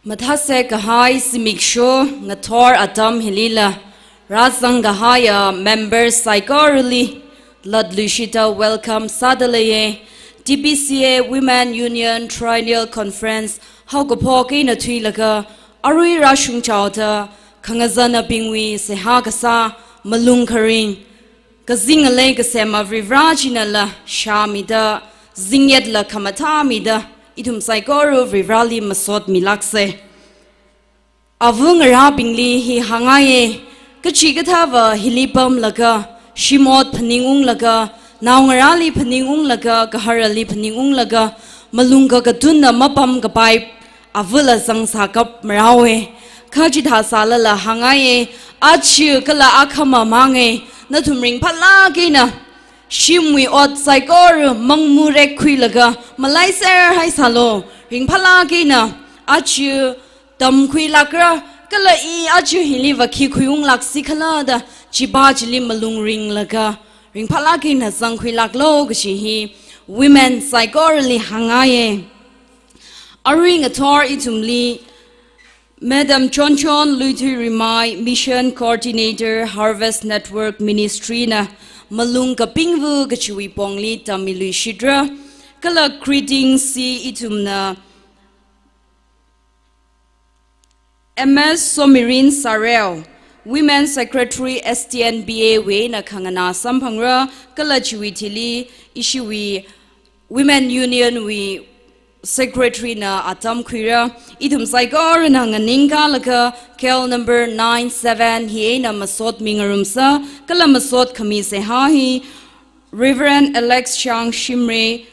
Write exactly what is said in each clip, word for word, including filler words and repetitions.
Mathāsek kahai zimiksho ngathor atam hilila, rāzang kahaiya member saikorali latluishida welcome sādaleiye. T B C A Women Union Triennial Conference haokaphok eina thuilaga, arui rāshungchaoda khangazanabingwui seihā kasā, malung kharing, kazing ngalei kasema Varivarā chinala shāmida, zingyetla khamathāmida, ithum saikora Varivarāli masotmilākse. Ava ngarābingli hi hāngngaiye, kachikathāva hili pamlaga, shim ot phaningunglaga, naongarāli phaningunglaga, gaharali phaningunglaga, malung kakatunna mapamkapai avala zangsākap marāowe. Kha chithā sālala hāngngaiye, aja kala akhama mānge, nathum ringphālāk eina shimwui ot saikora mangmu rekkhuilaga malaiser haisālu. Ringphālāk eina aja tamkhuilākra, kala i aja hiliva khi khuiunglāksi khala da, chipa chili malung ringlaga ringphālāk eina zangkhuilāklu kaji hi women saikorali hāngngaiye. Arui ngathor ithumli Madam Chonchon Luithuirimai, Mission Coordinator, Harvest Network Ministry na malung kapingva kachiwui pongli tammiluishitra. Kala greetings hi ithumna M S Somirin Sareo, Women Secretary S T N B A wui eina khanganā samphangra, kala chiwui thili ishiwui Women Union wui Secretary na atam khuira. Ithum saikorana nganingkalaga K L number nine seven hi eina masotmingarumsa, kala masot khami seihā hi Reverend Alex Shang Shimray,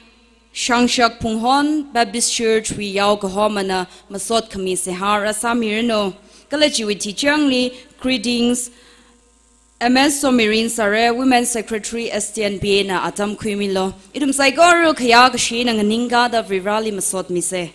Shangshak Phunghon Baptist Church wui yaokahomana masot khami seihā rāsāmiranu. Kala chiwui thichangli greetings M S Somirin Sareo, Women Secretary S T N B A na atam khuimilu. Ithum saikora khayākashi eina nganingkada Varivarāli masotmise.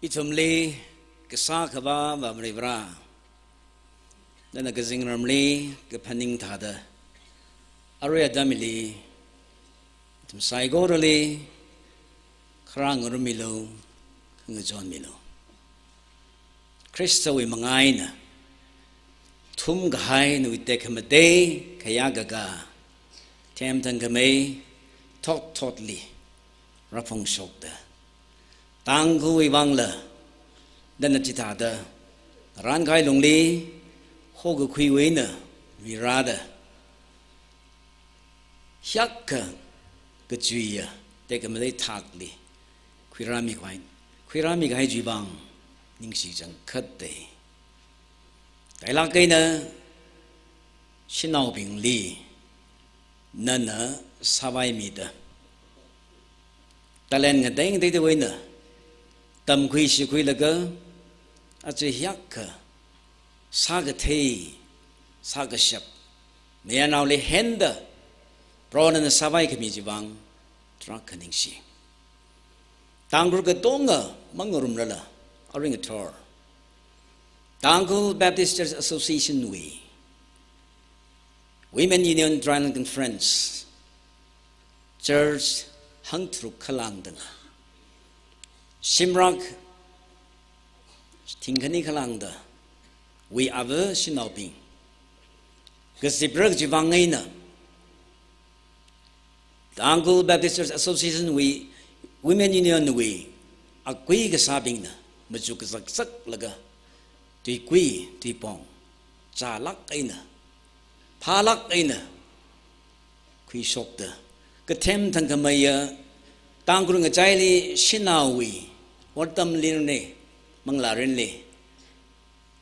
Ithumli kasā khavā Vare Avā, nana kazingramli kaphaning thāda, arui atam hili ithum saikorali kharā ngarummilu, khangachon milu. Khristawui manga eina thumkahai nawui tekhamatei khayākakā, themthangkhamei thotthotli rāphongshokta, Tangkhulwui vangla nana chithāda ngarānkahai lungli hokakhuiwui eina rirāda, hiyākha kachuiya tekhamatei thakli khuirāmikhavai, khuirāmikahai chiwui vang ningshi changkhatta. Kailāk eina shanaobingli nana sāvaimida, talent ngateingateida eina tamkhui shikhuilaga, aja hiyākha sākathei, sākashap, mayarnaoli henda Proho nana sāvaikhami chiwui vang tarākha ningshi. Tangkhul katonga mangarumlala, arui ngathor Tangkhul Baptist Church Association wui Women Union Triennial Conference, church hangtharuk khalāngda nga, shimrak thingkhani khalāngda, wui ava shanaobing kazipra kajiwui vang eina, Tangkhul Baptist Church Association wui, Women Union wui akui kasābingna machuk kazakzaklaga, tuikui tuipong chālāk eina, phālāk eina khuishokta, kathemthangkhameiya Tangkhul ngachaili shanaowui ottam mirinli, manglāmirinli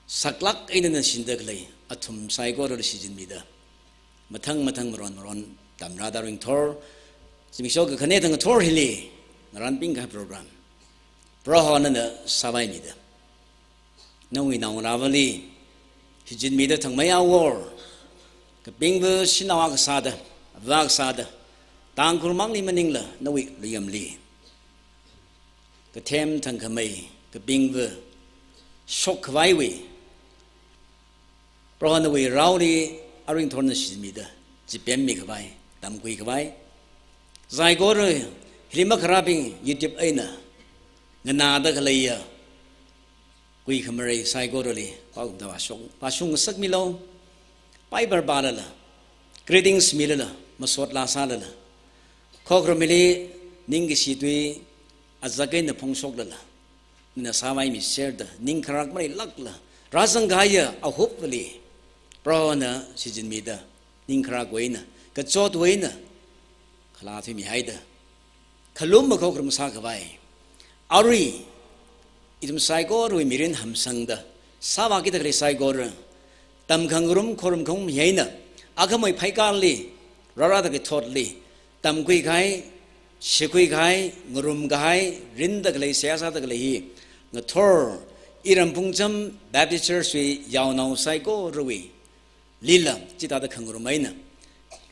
saklāk eina nana shinda khalei athum saikorali shichinmida, mathang mathang maron maron tamrāda ringthor, zimiksho kakhane thang ngathor hili ngarānpingkahai program Proho nana sāvaimida, nawui naongarāvali shichinmida thangmeiya wor, kapingva shanao akha sāda, ava akha sāda, Tangkhul mangli maningla nawui luiyamli kathemthangkhamei kapingva shokkhavaiwui, Proho nawui raoli aringthorna shichinmida chipemmikhavai, tamkhuikhavai, saikora hili makharābing YouTube eina nganāda khaleiya kuikhamarei saikorali pao kumda vāshung, vāshung ngasakmilu. Bible pālala, greetings milala, masot laa sālala, khokharum hili ningkashi tui azak eina phongshoklala, nana sāvaimiserda, ning kharak maleilākla, rāzangkahaiya ahupvali Prohona shichinmida, ning kharakwui eina, kachotwui eina khalā thuimihaida, khalum makhokharum sākhavai, arui ithum saikorawui mirin hamsangda sāvākida khalei saikora, tamkhangarum khorumkhangarum hi eina, akhamei pheikārli, rārāda khalei thotli, tamkhuikahai, shikhuikahai, ngarumkahai, rinda khalei, seihā sāda khalei hi ngathor, iram Phungcham Baptist Church wui yaonao saikorawui lila, chithāda khangarum eina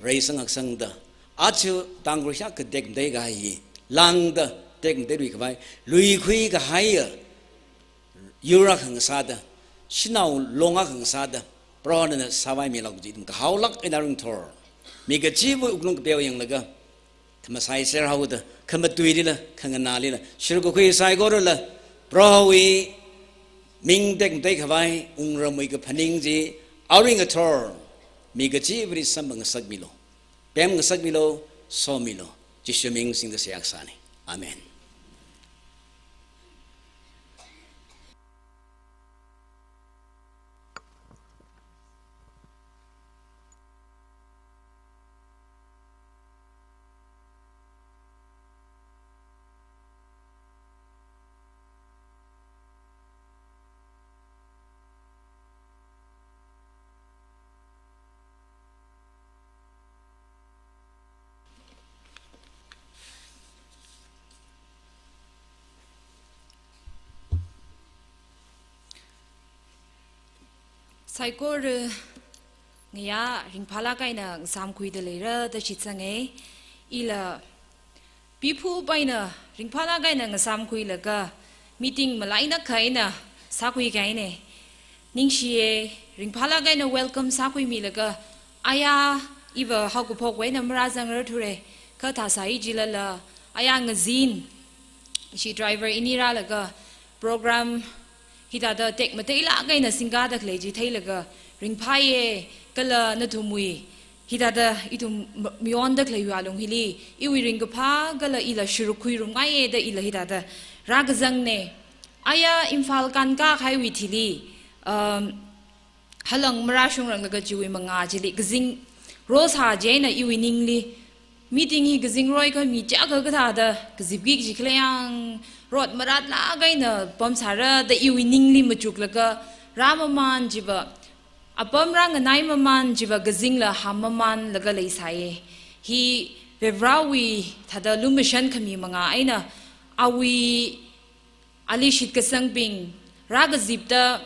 reisang haksangda, aja Tangkhul hiyākha tekmateikahai hi lāngda tekmateiluikhavai, luikhuikahaiya yur akha ngasāda, shanao long akha ngasāda, Prohona sāvaimilo kaji ithum kahaolāk eina ringthor, mi kachiva̱ wuklung kapeo yanglaga, khamasaiser haoda, khamatuilila, khanganālila, shurkakhui saikorala, Prohowui ming tekmateikhavai wungramwui kaphaning chi, aring athor, mi kachiva̱li samphangngasakmilo, pemngasakmilo, somilo, Jishu ming singda seihā kasāna. Amen. Saikora ngayā ringphālāk eina ngasāmkhuida leira da shitsanga. Ila piphu paina ringphālāk eina ngasāmkhuilaga, Meeting malainakha eina sākhuikahaine. Ningshiye, ringphālāk eina welcome sākhuimilaga, aya iva haokaphok eina marazangrarthura, kha thāsai jilala, aya ngazin, ishi driver ini rālaga, program hithāda tekmateilāk eina singkāda khalei chi theilaga, ringphāye, kala nathumwui hithāda ithum m-, mayonda khaleiwui alung hili, iwui ringkaphā kala ila sharuk khuirumngaiye da ila hithāda rākazangne. Aya Imphal kānkā kahaiwui thili, um, halang marāshungranglaga chiwui mangā chili kazing rosā chieina iwui ningli, meeting hi kazingroi kha mi chiyākha kathāda kazipki kaji khaleiya, rot maratlāk eina pamsāra da iwui ningli machuklaga rāmamān chiva, apam rānganaimamān chiva kazingla hammamānlaga leisāye. Hi Varivarāwui thāda lumashan khami mangā eina, awui ali shitkasangbing, rākazipda,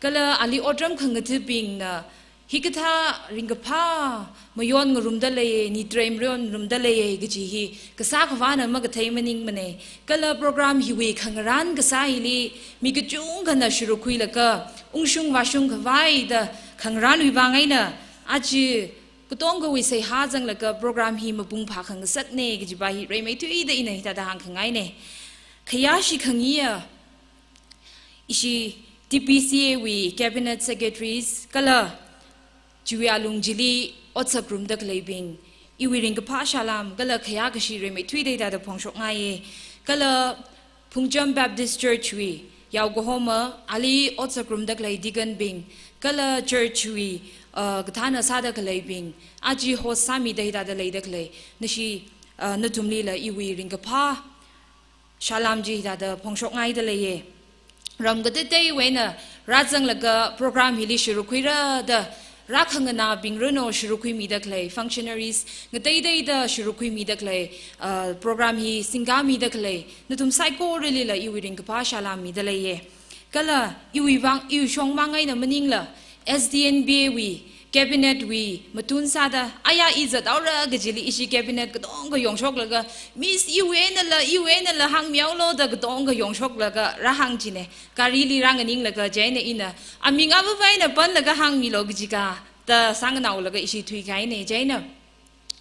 kala ali otram khangathābingna, hikathā ringkaphā mayon ngarumda leiye, nitrei mayon ngarumda leiye kaji hi kasā khavāna makathei maningmane. Kala program hiwui khangarān kasā hili mi kachungkhana sharuk khuilaga, ungshung vāshung khavai da khangarānwui vang eina, aja katongawui seihā zanglaga program hi mapung phākhangasakne kajiva hi rimeithuida ina hithāda hāngkhangaine. Khayāshi khangayiya, ishi T P C A wui Cabinet Secretaries kala chiwui alung chili ot sāngarumda khaleibing, iwui ringkaphā salām kala khayākashi rimeithuida hithāda phongshokngaiye. Kala Phungcham Baptist Church wui yaokahoma, ali ot sāngarumda khalei deacon bing, kala church wui, uh, kathāna sāda khaleibing, aja host sāmida hithāda leida khalei, nashi, uh, nathumlila iwui ringkaphā salām chi hithāda phongshokngaida leiye. Ram kateiteiwui eina rāzanglaga program hili sharuk khuira da, rākhanganābing rano sharuk khuimida khalei, functionaries ngateiteida sharuk khuimida khalei, uh, program hi singkāmida khalei, nathum saikoralila iwui ringkaphā salām mida leiye. Kala iwui vang, iwui shongmang eina maningla, S D N B A wui, cabinet wui matun sāda, aya i zathaora kajili ishi cabinet katonga yongshoklaga, Miss iwui einala, iwui einala hāngmihaolu da katonga yongshoklaga rāhāng chine. Garili rānganinglaga chieina ina, aming avāva eina panlaga hāngmilu kajika da sānganaolaga ishi thuikahaine. Chieina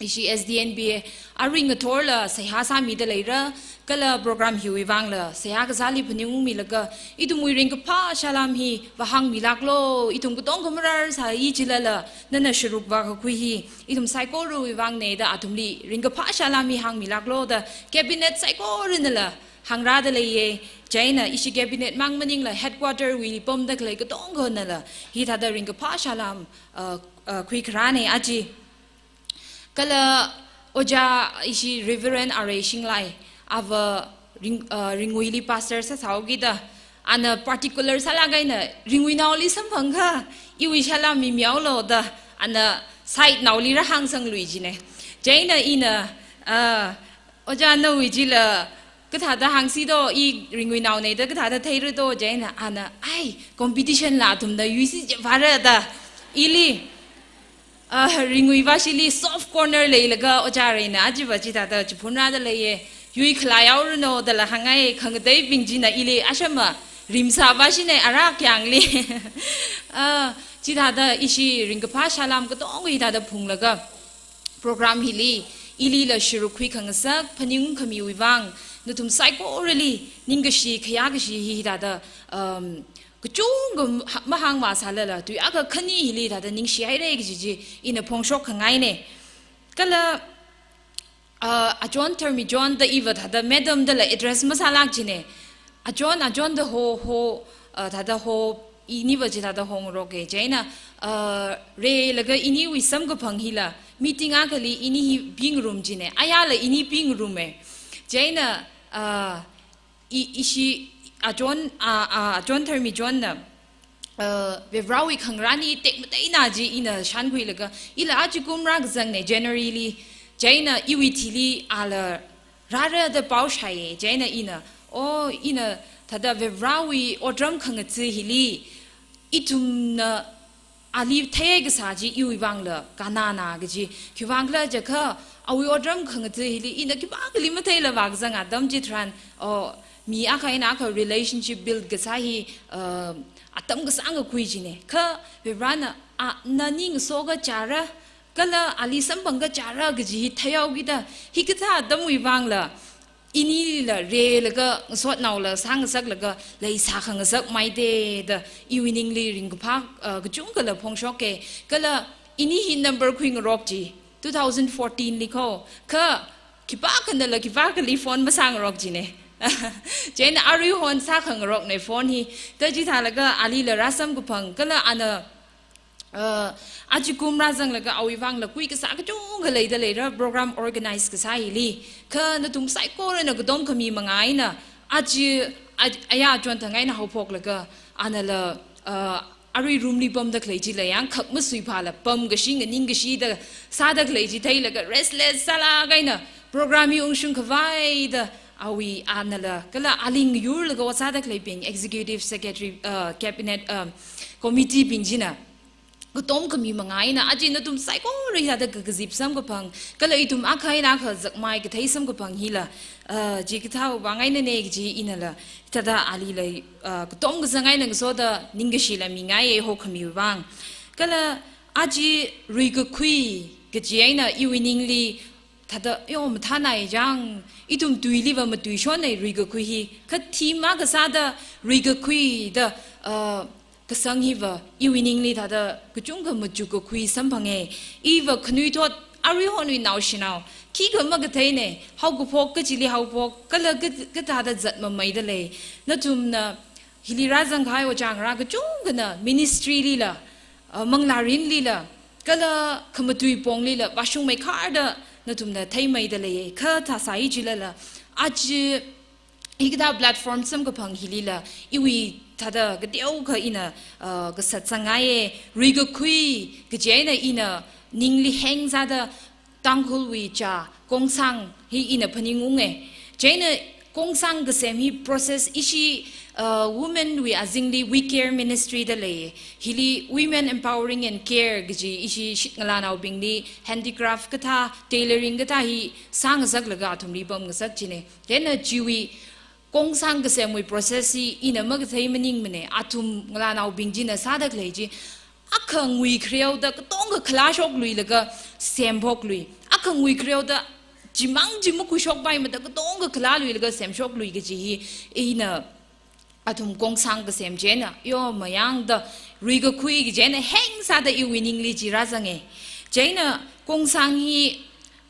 ishi S D N B A arui ngathorla seihā sāmida leira, kala program hiwui vangla seihā kasāli phaningungmilaga, ithumwui ringkaphā salām hi vāhāngmilāklu, ithum katonga mararsai jilala, nana sharuk vākakhui hi ithum saikorawui vangne da athumli ringkaphā salām hi hāngmilāklu da cabinet saikoranala hāngrāda leiye. Chieina ishi cabinet mang maningla headquarter wui pamda khalei katonganala hithāda ringkaphā salām, uh, uh, khuikharāne aja. Kala ojā ishi Reverend Arei Shinglai, ava Ring-, uh, Ringuili pastor sāsāhaokida, ana particular sālāk eina Ringuinaoli samphangakha iwui salām mimihaolu da, ana side naoli rāhāngsangluichine. Chieina ina, uh, ojā nawui chila kathāda hāngsi do, i Ringuinaone da kathāda theira do, chieina ana, ai, competition la athumna yuisi chivāra da, ili, ah, Ringui vāshili soft corner leilaga ojā Areina aja va chithāda chiphunrāda leiye, yui khalaihaoranu dala hāngngai, khangateibing china ili ashama rimsā vāshine ara kyangli. Ah, chithāda ishi ringkaphā salām katonga hithāda phunglaga, program hili ilila sharuk khuikhangasak phaningkhamiwui vang, nathum saikorali ningkashi khayākashi hi hithāda, um, kachungkha ha-, mahāngmāsālala, tui akha khani hili thāda ningshihaira kaji chi ina phongshok khangaine. Kala, uh, Ajon Tharmi John da iva thāda madam dala address masālāk chine. Ajon, Ajon da ho, ho, uh, thāda ho, iniva chithāda hongroke. Chieina, uh, reilaga iniwui samkaphang hila, meeting akhali ini hi pingarum chine. Ayala ini pingarume. Chieina, uh, i-, ishi Ajon, a, a, Ajon Tharmi John na, uh, Varivarāwui khangarān hi tekmateina chi ina shānkhuilaga, ila ajakum rākazangne January li, chieina iwui thili ala rāra da pao shāye, chieina ina, oh, ina thāda Varivarāwui otram khangatha hili, ithumna ali theikasā chi iwui vangla kannana kaji. Khiwuivang khala jiakha, awui otram khangatha hili ina khipākhali matheila vākazang atam chitharan, oh, mi akha eina akha relationship build kasā hi, uh, atam kasāngkakhui chine. Kha Varivarana, a, nani ngasoka chara, kala ali samphangka chara kaji hi theihaokida, hikathā atamwui vangla, inila relaga ngasotnaola sāngasaklaga leisā khangasakmeida, iwui ningli ringkaphā, uh, kachungkhala phongshoke, kala ini hi number khuingarok chi, two thousand fourteen li kho, kha khipākhanala khipākhali phone masāngarok chine. Chieina aruihon sākhangarokne phone hi. Da chithālaga alila rāsamkaphang, kala ana, uh, ajakum rāzanglaga awui vangla kui kasā kachungkha leida leira program organize kasā hili. Kha nathum saikorana katom khami manga eina, aja, aj-, aya chonthang eina haophoklaga, anala, uh, arui room li pamda khalei chila yangkhak masuiphāla pamkashi nganingkashida sāda khalei chi theilaga restless sālaga eina program hi ungshung khavaida awui anala, kala aling yurlaga ot sāda khaleibing, executive secretary, uh, cabinet, uh, committee bing china, katom khami manga eina, aja nathum saikora hithāda kakazip samkaphang, kala ithum akha eina akha zakmai kathei samkaphang hila, uh, chikathāwui vang einane kaji inala, thāda alila, uh, katom kazang eina ngasoda ningkashila mingaiye, hokhamiwui vang. Kala aja ruikakhui kaji eina iwui ningli thāda, yo, mathānai chang, ithum tuiliva matuishonne ruikakhui hi. Kha theme akha sāda ruikakhuida, uh, kasang hiva iwui ningli thāda kachungkha machukkakhui samphange. Iva khanuithot aruihonwui naoshinao, khikha makatheine, haokaphok kachili haophok, kala ka, kathāda zatmameida lei. Nathumna hili rāzangkahai ojā ngarā kachungkhana ministry lila, uh, manglārinlila, kala khamatui ponglila vāshungmeikharda nathumna theimeida leiye. Kha thāsai chilala, aja hikathā platform samkaphang hilila, iwui thāda kateokha ina, uh, kasat sangngaiye, ruikakhui kaji eina ina ningli heng sāda Tangkhulwui chā, kongsang hi ina phaningunge. Chieina kongsang kasem hi process ishi, uh, women wui azingli We Care Ministry da lei. Hili Women Empowering and Care kaji ishi shitngalānaobingli handicraft kathā, tailoring kathā hi sāngasaklaga athumli pamngasak chine. Chieina chiwui kongsang kasemwui process hi ina makathei maningmane, athum ngalānaobing china sāda khalei chi, akha ngui khareoda katonga khalāshokluilaga semphoklui. Akha ngui khareoda chimang chi makhuishokpaimada katonga khalāluilaga semshoklui kaji hi ina athum kongsang kasem chieina, yo, mayangda ruikakhui kaji eina heng sāda iwui ningli chi rāzange. Chieina kongsang hi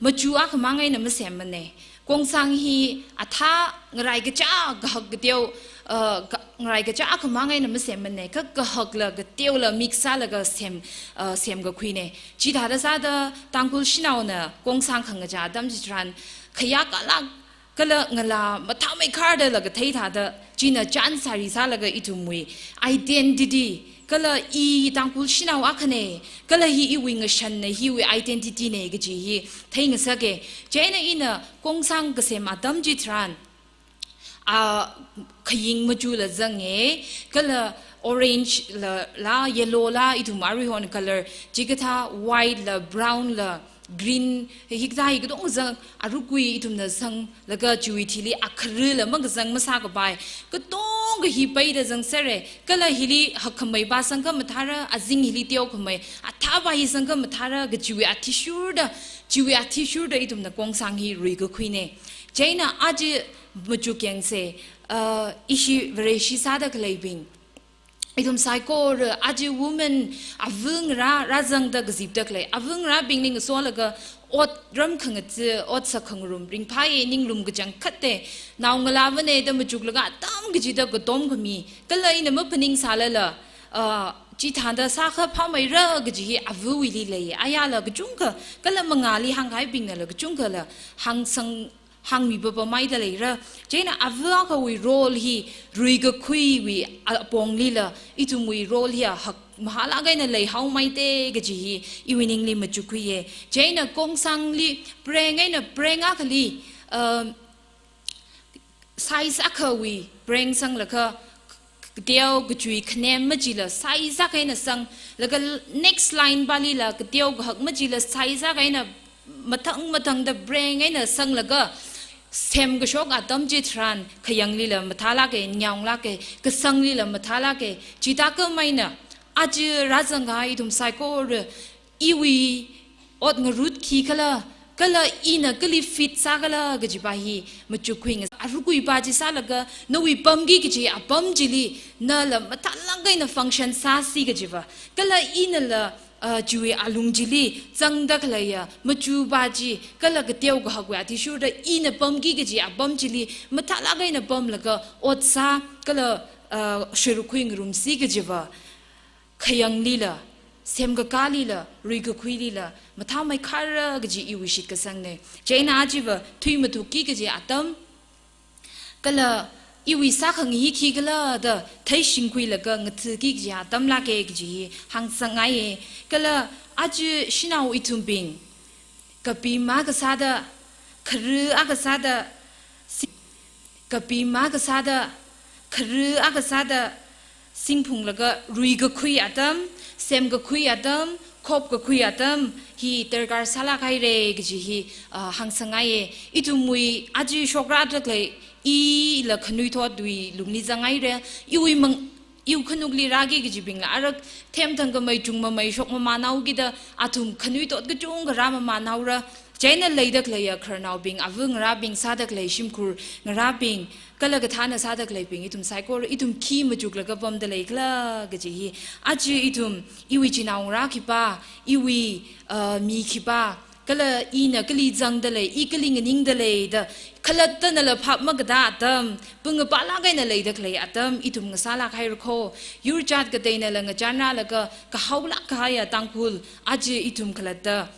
machu akhamang eina masemmane. Kongsang hi athā ngarai kachā kahak kateo, uh, ka, ngarai kachā akhamang eina masemmane. Kha kahakla kateola mix sālaga sem, uh, semkakhuine. Chithāda sāda Tangkhul shanaona kongsang khangachā atam chitharan, khayākalāk kala ngalā mathāmeikharda laga theithāda, china chān sāri sālaga ithumwui identity, kala i Tangkhul shanao akhane, kala hi iwui ngashanne, hi iwui identity ne kaji hi theingasake. Chieina ina kongsang kasem atam chitharan, a, khaying machula zange, kala orange la, la, yellow la, ithum aruihon color, chikathā white la, brown la, green, hikathā hi katonga zang, arukui ithumna zanglaga chiwui thili akharila makazang masākapai. Katonga hi peida zangsere, kala hili hakkhamei pā sangkha mathāra, azing hili teokhamei, athā pā hi sangkha mathāra, kachiwui athishurda, chiwui athishurda ithumna kongsang hi ruikakhuine. Chieina aja machukyangse, uh, ishi Vareshi sāda khaleibing, ithum saikora aja women, ava ngarā rāzangda kazipda khalei, ava ngarābingli ngasolaga ot ram khangatsi, ot sakhangarum ringphāye, ninglum kachangkhatte, naongalāvane da machuklaga atam kachida katom khami, kala ina maphaningsālala, ah, chithāda sākha phāmeira kaji hi avawuili leiye. Ayala kachungkha, kala mangāli hāngkahaibingnala kachungkhala hāngsang, hāngmi papameida leira. Chieina ava akhawui role hi ruikakhuiwui aponglila, ithumwui role hi ahak mahālāk eina leihaomeite kaji hi iwui ningli machukkhuiye. Chieina kongsangli preng eina preng akhali, um, size akhawui preng sanglaga, kateo kachui khanem machila size akha eina sang, laga next line pālila kateo kahak machila size akha eina mathang mathangda preng eina sanglaga, semkashok atam chitharan, khayanglila mathālāke, nyaunglāke, kasanglila mathālāke, chithākhameina, aja rāzangkahai ithum saikora, iwui ot ngarut khikhala, kala ina kali fit sākhala kajipa hi machukkhui ngas. Arukui pa chi sālaga, nawui pamki kaji apam chili, nala mathālāk eina function sāsi kajipa. Kala inala, ah, chiwui alung chili zangda khaleiya machupa chi, kala kateo kahakwui athishurda ina pamki kaji apam chili mathālāk eina pamlaga ot sā, kala, ah, shirukhui ngarumsi kajipa. Khayanglila, semkakālila, ruikakhuilila mathāmeikharra kaji iwui shitkasangne. Chieina achiva thuimathukki kaji atam, kala iwui sākhangayi khikhala da theishingkhuilaga ngathaki kaji atam lāke kaji hi hāngsangngaiye. Kala aja shanao ithumbing, kapim akha sāda, khara akha sāda, si-, kapim akha sāda, khara akha sāda, singphunglaga ruikakhui atam, semkakhui atam, khopkakhui atam hi darkar sālāk haire kaji hi, ah, hāngsangngaiye. Ithumwui aja shokrada khalei ila khanuithotwui lungli zanghaire. Iwui mang, iwui khanukli rāki kajibingla arak themthang khamei chungmamei shokmamānhaokida athum khanuithot kachungkha rāmamānhaora. Chieina leida khaleiya khararnaobing, ava ngarābing, sāda khalei shimkhur ngarābing, kala kathāna sāda khaleibing, ithum saikora, ithum khi machuklaga pamda leikhala kaji hi. Aja ithum, iwui chinaongarā khipā, iwui, ah, mi khipā, kala ina kali zangda lei, i kali nganingda lei da, khalatta nala phap makatā atam, pungapālāk eina leida khalei atam, ithum ngasālāk haira kho. Yur jat kateinala ngachānrālaga kahaolāk kahaiya Tangkhul, aja ithum khalatta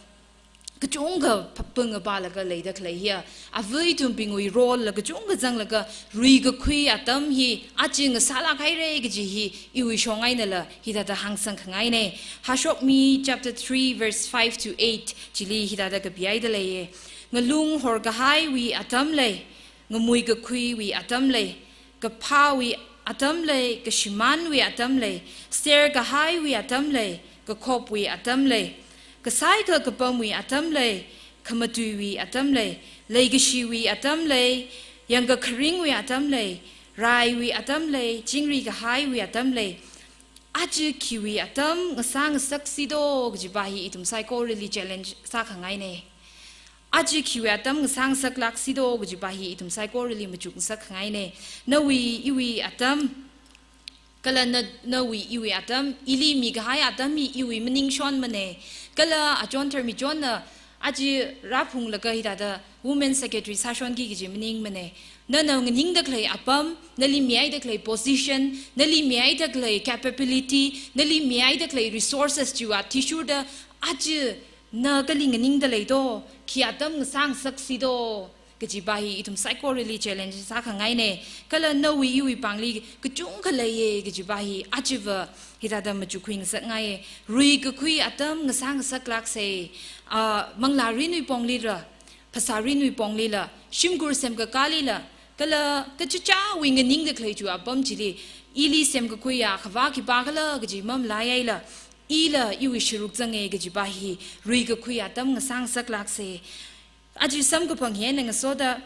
kachungkha pha-, pungapālaga leida khalei hiya, ava ithumbingwui role la kachungkha zanglaga ruikakhui atam hi aja ngasālāk haire kaji hi iwui shong einala hithāda hāngsangkhangaine. Hashokmi chapter three verse five to eight chili hithāda kapihaida leiye. Ngalung horkahaiwui atam lei, ngamuikakhuiwui atam lei, kaphāwui atam lei, kashimānwui atam lei, serkahaiwui atam lei, kakhopwui atam lei, kasai kakapamwui atam lei, khamatuiwui atam lei, leikashiwui atam lei, yangkakharingwui atam lei, raiwui atam lei, chingri kahaiwui atam lei. Aja khiwui atam ngasā ngasaksi do kajipa hi ithum saikorali challenge sākhangaine. Aja khiwui atam ngasā ngasaklāksi do kajipa hi ithum saikorali machuk ngasakkhangaine. Nawui iwui atam, kala na, nawui iwui atam, ili mikahai atam hi iwui maningshonmane. Kala achon tharmi chonna aja rāphunglaga hithāda women secretary sāshonki kaji maningmane. Nana nganingda khalei apam, nali mihaida khalei position, nali mihaida khalei capability, nali mihaida khalei resources chiwui athishurda aja na kali nganingda lei do, khi atam ngasā ngasaksi do kajipa hi ithum saikorali challenge sākhangaine. Kala nawui iwui pāngli kachungkha leiye kajipa hi ajava hithāda machukkhui ngasakngaiye. Ruikakhui atam ngasā ngasaklākse. Ah, manglārinwui ponglila, phasārinwui ponglila, shimkhur semkakālila, kala kachichāwui nganingda khalei chiwui apam chili, ili semkakhuiya khavā khipākhala kaji mamalaihaila, ila iwui sharuk zange kajipa hi ruikakhui atam ngasā ngasaklākse. Aja samkaphang hi eina ngasoda,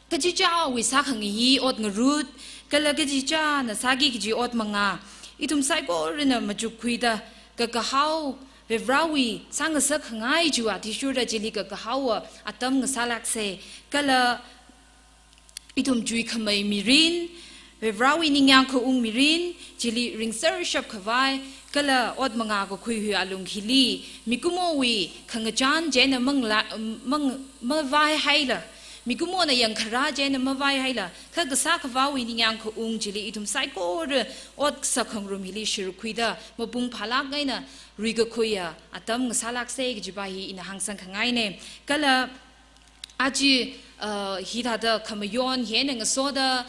kachichāwui sākhangayi ot ngarut, kala kachichāna sāki kaji ot mangā, ithum saikorana machukkhuida, kakahao, Varivarāwui sāngasakkhangai chiwui athishurda chili kakahaowa atam ngasālākse. Kala ithum chuikhamei mirin, Varivarāwui ningyāng khaung mirin, chili ringsershap khavai, kala ot mangā kakhuihui alung hili, mikumowui khangachān chieina mangla-, mang-, mavaihaila, mikumona yangkharā chieina mavaihaila, kha kasā khavāwui ningyāng khaung chili ithum saikora ot sākhangarum hili shirkhuida, mapung phālāk eina ruikakhuiya atam ngasālākse kajipa hi ina hāngsangkhangaine. Kala aja, uh, hithāda khamayon hi eina ngasoda,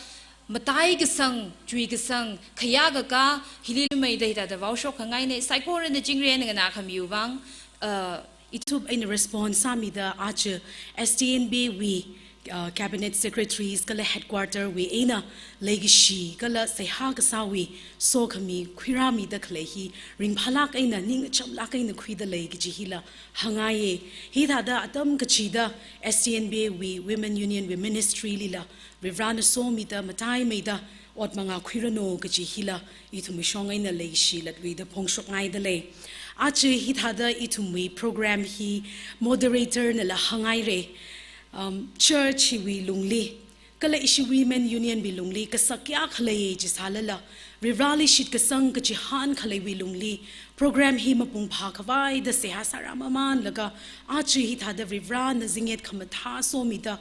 mataikasang, chuikasang, khayākakā, hili lumeida hithāda vaoshokkhangaine, saikorana chingri eina nganākhamiwui vang, uh, ithum eina response sāmida aja S T N B wui uh, Cabinet Secretaries kala Headquarter wui eina leikashi kala seihā kasāwui sokhami khuirāmida khalei hi ringphālāk eina ningchamlāk eina khuida lei kaji hila hāngngaiye. Hithāda atam kachida S T N B A wui Women Union wui ministry lila Varivarāna somida mataimeida ot mangā khuiranu kaji hila ithumwui shong eina leikashi latluida phongshokngaida lei. Aja hithāda ithumwui program hi moderator nala hānghaire. Um, church hiwui lungli kala ishi Women Union wui lungli kasak kayākha lei jisālala, Varivarāli shitkasang kachihān khaleiwui lungli program hi mapung phākhavaida seihā sārāmamanlaga, aja hithāda Varivarāna zingyet khamathā somida,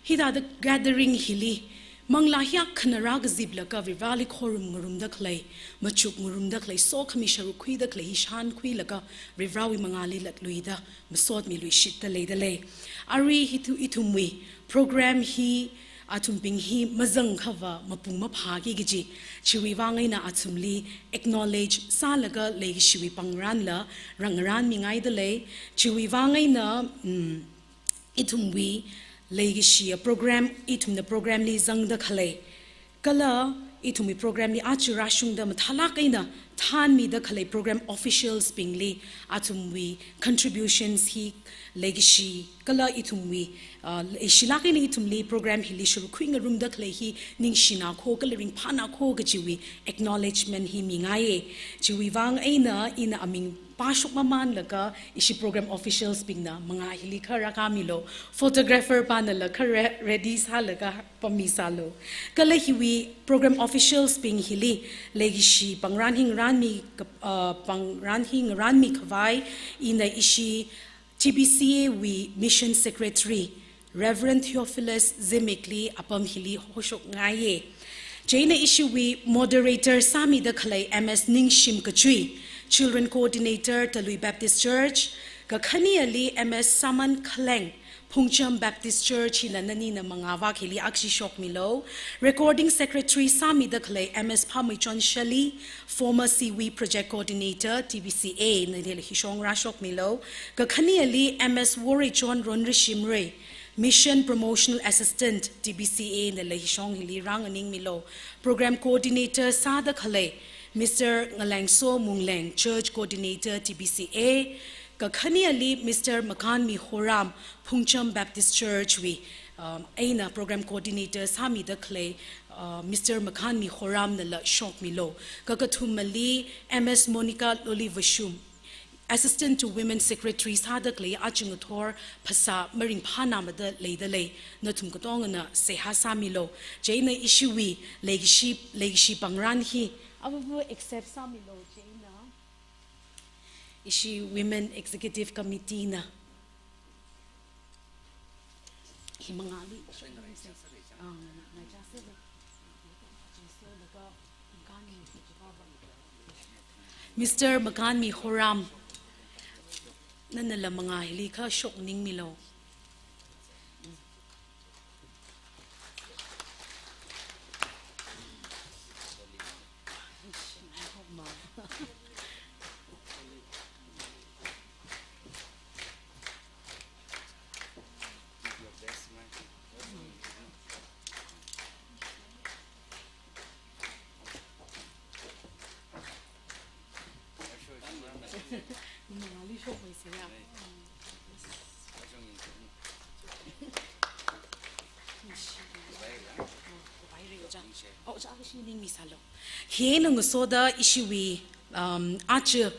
hithāda gathering hili manglā hiyākkhana rākaziplaga Varivarāli khorum ngarumda khalei, machuk ngarumda khalei, sokhami sharuk khuida khalei hi shānkhuilaga Varivarāwui mangāli latluida masotmiluishitda leida lei. Arui hithu ithumwui program hi athumbing hi mazangkhava mapung maphāki kaji, chiwui vang eina athumli acknowledge sālaga leikashiwui pangranla rāngarānmingaida lei. Chiwui vang eina, mm, ithumwui leikashi program, ithumna program li zangda khalei kala ithumwui program li aja rāshungda mathālāk eina thānmida khalei program officials bingli athumwui contributions hi leikashi kala ithumwui, uh, leishilāk eina ithumli program hili sharuk khuingarumda khalei hi ningshina kho kala ringphāna kho kajiwui acknowledgement hi mingaiye. Chiwui vang eina ina aming pāshokmamanlaga ishi program officials bingna mangā hili kha rākāmilu. Photographer panala kha re-, ready sālaga pammisālu. Kala hiwui program officials bing hili leikashi pangran hi ngarānmi ka-, uh, pangran hi ngarānmikhavai ina ishi T B C A wui Mission Secretary Reverend Theophilus Zimikli apam hili hoshokngaiye. Chieina ishiwui moderator sāmida khalei M S Ningshim Kachui, Children Coordinator Talui Baptist Church, kakhaneli M S Saman Khaleng, Phungcham Baptist Church, hila nanina mangā vak hili akshi shokmilu. Recording Secretary sāmida khalei M S Phameichon Shali, former C W Project Coordinator T B C A, nali hishong rāshokmilu. Kakhaneli M S Woreichon Ronrishimrei, Mission Promotional Assistant T B C A, nala hishong hili rānganingmilu. Program Coordinator sāda khalei Mister Ngalengso Mungleng, Church Coordinator T B C A, kakhaneli Mister Makanmi Horam, Phungcham Baptist Church wui, um, eina Program Coordinator sāmida khalei, uh, Mister Makanmi Horam nala shokmilu. Kakathumali M S Monica Lolivashum, Assistant to Women Secretary sāda khalei aja ngathor phasā maringphānāmada leida lei, nathum katongana seihā sāmilu. Chieina ishiwui leikashi, leikashi pangran hi avuvu accept sāmilu. Chieina ishi Women Executive Committee na hi mangāli, ah, Mister Makanmi Horam, nanala mangā hili kha shokningmilu. Hieina ngasoda ishiwui, um, aja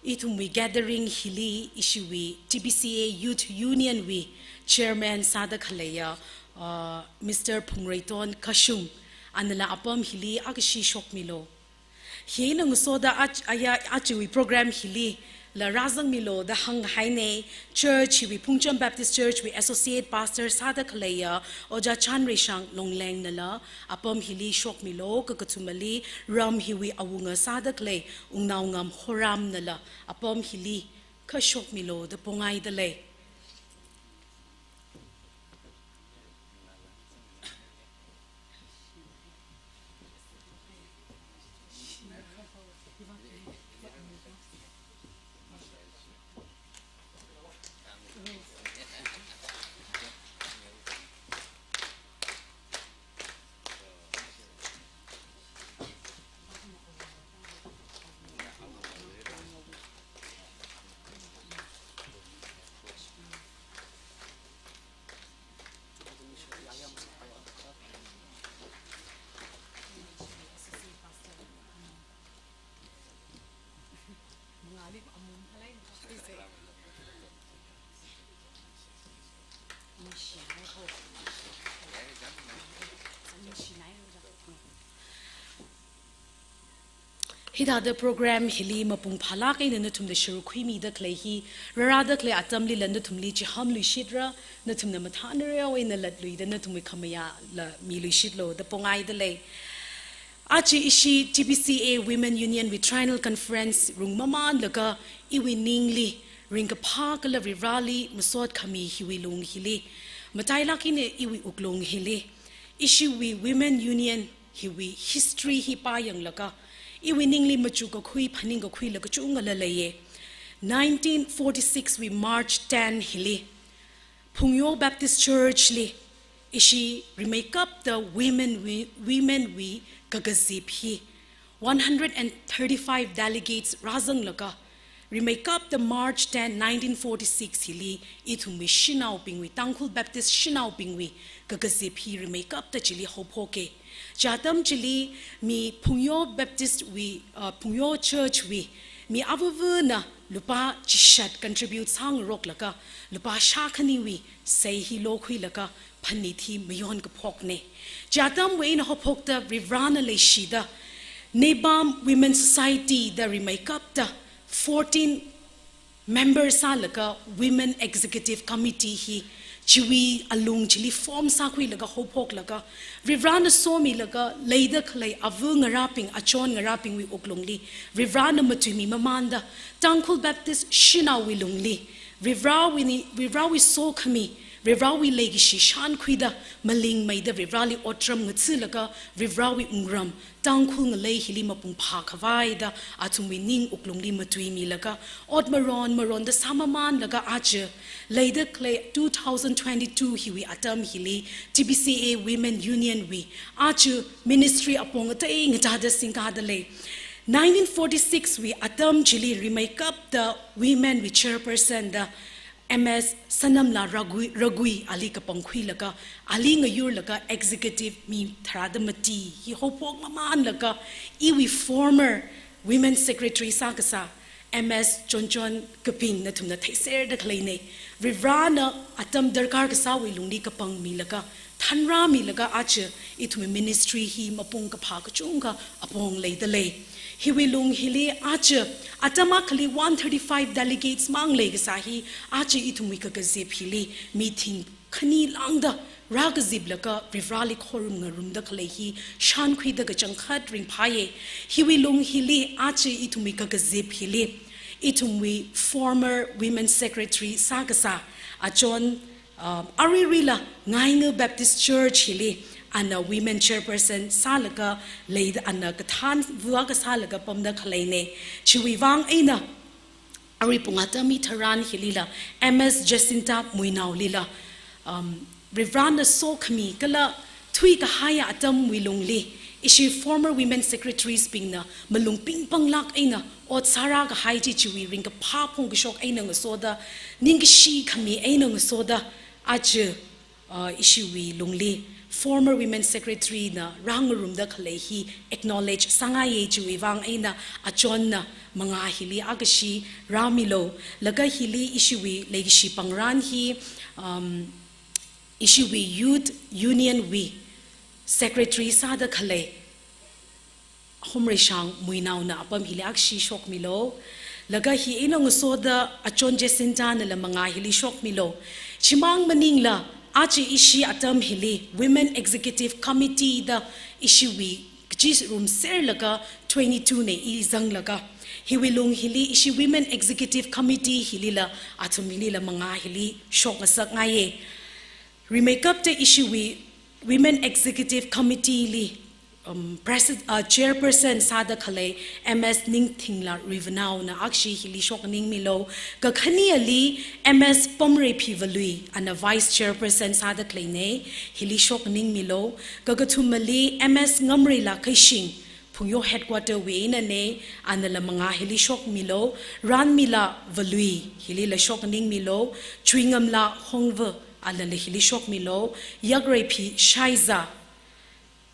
ithumwui gathering hili ishiwui T B C A Youth Union wui Chairman sāda khaleiya, uh, Mister Phungreiton Kashung, anala apam hili akshi shokmilu. Hieina ngasoda aj-, aya, ajawui program hili la rāzangmilu da hānghaine. Church hiwui, Phungcham Baptist Church wui Associate Pastor sāda khaleiya Ojā Chanreishang Longleng nala apam hili shokmilu. Kakathumali ram hiwui awunga sāda khalei Wungnaongam Horam nala apam hili kha shokmilu da pongaida lei. Hithāda program hili mapung phālāk eina nathumda sharuk khuimida khalei hi, rārāda khalei atamlila nathumli chihānluishitra, nathumna mathānareo eina latluida nathumwui khamayāla miluishitlu da pongaida lei. Aja ishi T B C A Women Union wui Triennial Conference rungmamānlaga iwui ningli ringkaphā kala Varivarāli masot khami hiwui lung hili, matailāk eina iwui wuklung hili, ishiwui Women Union hiwui history hi pāyanglaga, iwui ningli machuk kakhui phaning kakhuila kachungkhala leiya. Nineteen forty-six wui March ten hili, Phungyo Baptist Church li, ishi rimeikapta women wui, women wui kakazip hi, one hundred and thirty-five delegates rāzanglaga, rimeikapta March ten, nineteen forty-six hili, ithumwui shanaobingwui, Tangkhul Baptist shanaobingwui kakazip hi rimeikapta chili haophoka. Chi atam chili mi Phungyo Baptist wui, uh, Phungyo Church wui mi avavana lupā chishat contribute sāngaroklaga, lupā shākhaniwui sei hi lokhuilaga phanit hi mayon kaphokna. Chi atamwui eina haophokta Varivarāna leishida, Nebam Women Society da rimeikapta fourteen member sālaga Women Executive Committee hi chiwui alung chili form sākhuilaga haophoklaga, Varivarāna somilaga leida khalei ava ngarābing, achon ngarābingwui wuklungli Varivarāna matuimi mamānda, Tangkhul Baptist shanaowui lungli Varivarāwui ni, Varivarāwui sokhami, Varivarāwui leikashi shānkhuida, malingmeida Varivarāli otram ngathalaga, Varivarāwui wungram Tangkhul ngalei hili mapung phākhavai da athumwui ning wuklungli matuimilaga, ot maron maronda sāmamānlaga aja leida khalei two thousand twenty-two hiwui atam hili T B C A Women Union wui aja ministry apong ngatei ngateida singkada lei. Nineteen forty-six wui atam chili rimeikapta women wui chairperson da M S Sanamla Ragui, Ragui ali kapangkhuilaga, ali ngayurlaga executive mi tharāda mati hi haophok mamānlaga, iwui former women secretary sākasā M S Chonchon Kaping nathumna theiserda khaleina. Varivarāna atam darkar kasāwui lungli kapangmilaga, thanrāmilaga aja ithumwui ministry hi mapung kaphā kachungkha apong leida lei. Hiwui lung hili aja atam akhali one thirty-five delegates mang leikasā hi, aja ithumwui kakazip hili mi thingkhani lāngda rākaziplaga Varivarāli khorum ngarumda khalei hi shānkhuida kachangkhat ringphāya. Hiwui lung hili aja ithumwui kakazip hili, ithumwui former women secretary sākasā achon, uh, aruiruila Ngainga Baptist Church hili ana women chairperson sālaga leida, ana kathānva akha sālaga pamda khaleina. Chiwui vang eina arui pung atam hitharan hilila M S Jacinta Muinaolila, um, Varivarāna sokhami kala thuikahaiya atamwui lungli, ishi former women secretaries bingna malung pingpanglāk eina ot sārākahai chi chiwui ringkaphā phongkashok eina ngasoda, ningkashi khami eina ngasoda, aja, uh, ishiwui lungli former women secretary na rāngarumda khalei hi acknowledge sāngaiya. Chiwui vang eina achonna mangā hili akhashi rāmilu. Laga hili ishiwui leikashi pangran hi, um, ishiwui Youth Union wui secretary sāda khalei Homreishang Muinaona apam hili akhashi shokmilu. Laga hi eina ngasoda achon Jacintanala mangā hili shokmilu. Chimang maningla aja ishi atam hili Women Executive Committee da ishiwui kachirumserlaga twenty-two na i zanglaga, hiwui lung hili ishi Women Executive Committee hilila athum hilila mangā hili shokngasakngaiya. Rimeikapta ishiwui Women Executive Committee li, um, presid-, uh, chairperson sāda khalei M S Ningthingla Ruivanaona akhashi hili shoknganing milu. Kakhaneli M S Pamreiphi Valui, ana vice chairperson sāda khaleina, hili shoknganing milu. Kakathumali M S Ngamreila Keishing, Phungyo headquarter wui einana, anala mangā hili shokmilu. Ranmila Valui, hilila shoknganing milu. Chuingamla Hongva, anala hili shokmilu. Yakreiphi Shaiza,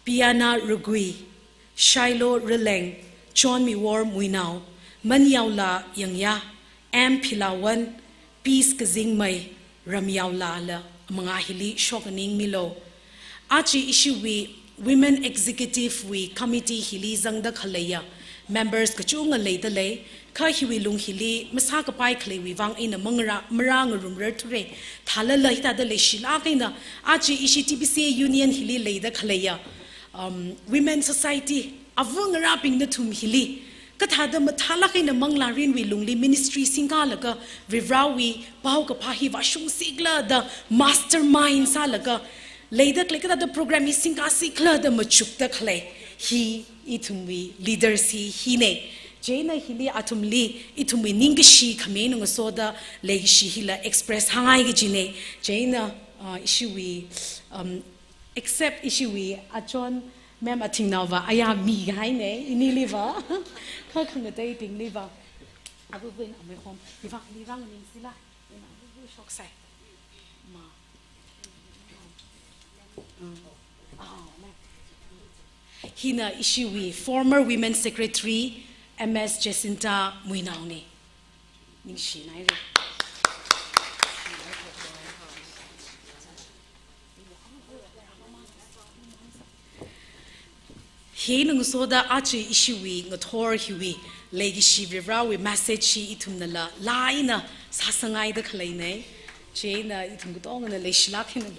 Piana Rugui, Shailo Raleng, Chonmiwor Muinao, Manyaola Yangya, M Philawan, Peace Kazingmei, Ramyaolala mangā hili shoknganing milu. Aja ishiwui Women Executive wui Committee hili zangda khaleiya members kachunga leida lei, kha hiwui lung hili masākapai khaleiwui vang eina mangarā, marāngarumrar thura, thālala hithāda leishilāk eina, aja ishi T B C A Union hili leida khaleiya, um, Women Society, ava ngarābing nathum hili, kathāda mathālāk eina manglārinwui lungli ministry singkalaga, Varivarāwui paokaphā hi vāshungsi khala da mastermind sālaga, leida khalei kathāda program hi singkasi khala da machukda khalei, hi ithumwui leaders hi, hina. Chieina hili athumli ithumwui ningkashi khami eina ngasoda leikashi hila express hāngngai kajina. Chieina, ah, ishiwui, um, except ishiwui achon ma'am Athingnao va, aya mi kahaina, iniliva, kha khangateibingliva. Abu buin amei hom, iva, iva ningsila, ina abu bu shoksai. Ma. Mm. Ah, ma'am. Hina ishiwui former Women Secretary M S Jacinta Muinaona. Ningshinaira. Hina ngasoda aja ishiwui ngathor hiwui, leikashi Varivarāwui message hi ithumnala laa eina sāsangngaida khaleina. Chieina ithum katongana leishilāk eina.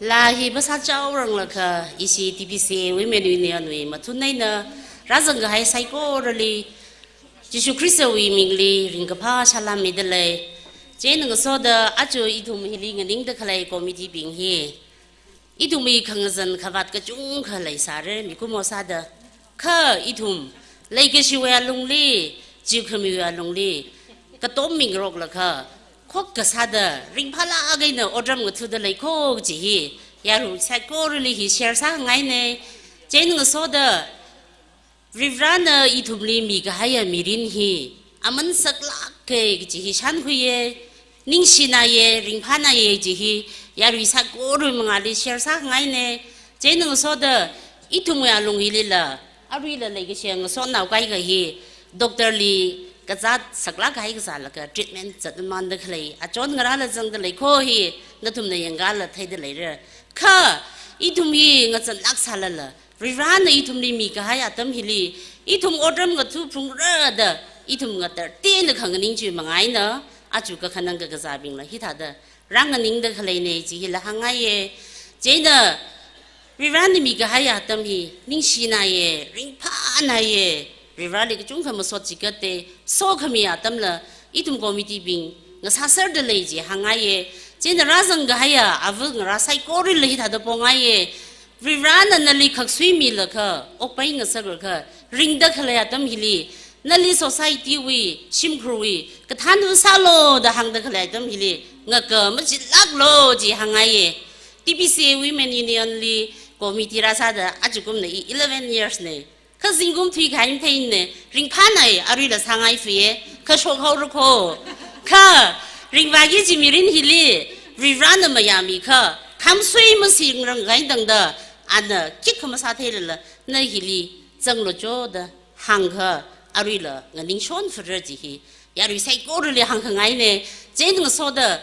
Laa hi masāchaoranglakha, ishi T B C A Women Union wui mathun eina rāzang kahai saikorali Jishu Khristawui mingli ringkaphā salam mida lei. Chieina ngasoda aja ithum hili nganingda khalei committee bing hi, ithumwui khangazan khavāt kachungkha leisāra, mikumo sāda. Kha ithum leikashiwui alungli, chikhamiwui alungli, katom mingaroklakha, khokkha sāda ringphālāk eina otram ngathuda lei kho kaji hi, yarui saikorali hi share sāngaina. Chieina ngasoda, Varivarāna ithumli mikahaiya mirin hi aman saklāka kaji hi shānkhuiya, ningshinaiya, ringphānaiya kaji hi yarui saikorawui mangāli share sāngaina. Chieina ngasoda ithumwui alung hilila, aruila leikashi ngasotnao kaikha hi doctor li kazāt saklāk kahai kazālaga treatment zatmamānda khalei achon ngarāla zangda lei kho hi nathumna yangkala theida leira. Kha ithum hi ngazanlāk sālala, Varivarāna ithumli mikahai atam hili, ithum otram ngathu phungra da, ithum ngatar tina khanganing chiwui manga eina, aja kakhanang kakazābingla hithāda rānganingda khaleina kaji hila hāngngaiya. Chieina, Varivarāna mikahai atam hi, ningshinaiya, ringphānaiya, Varivarāli kachungkha masot chikatda, sokhami atamla, ithum committee bing ngasāserda lei kaji hāngngaiya. Chieina rāzang kahaiya ava ngarā saikorala hithāda pongaiya. Varivarāna nali khaksui milaga, okpai ngasaklaga, ringda khalei atam hili, nali society wui, shimkhurwui kathānva sālu da hāngda khalei atam hili, ngaka machilāklu kaji hāngngaiya. T B C A Women Union li committee rāsāda ajakumna i eleven years na. Kha zingkum thuikahai matheina, ringphānai, aruila sāngai fuye, kha shokhaora kho. Kha, ringvāki kaji mirin hili, Varivarāna mayāmikha, khamsui masingrang kahai tangda, ana khikha masātheilala, na hili zanglu cho da hāngkha, aruila nganingshon fatra kaji hi, yarui saikorali hāngkhangaina. Chieina ngasoda,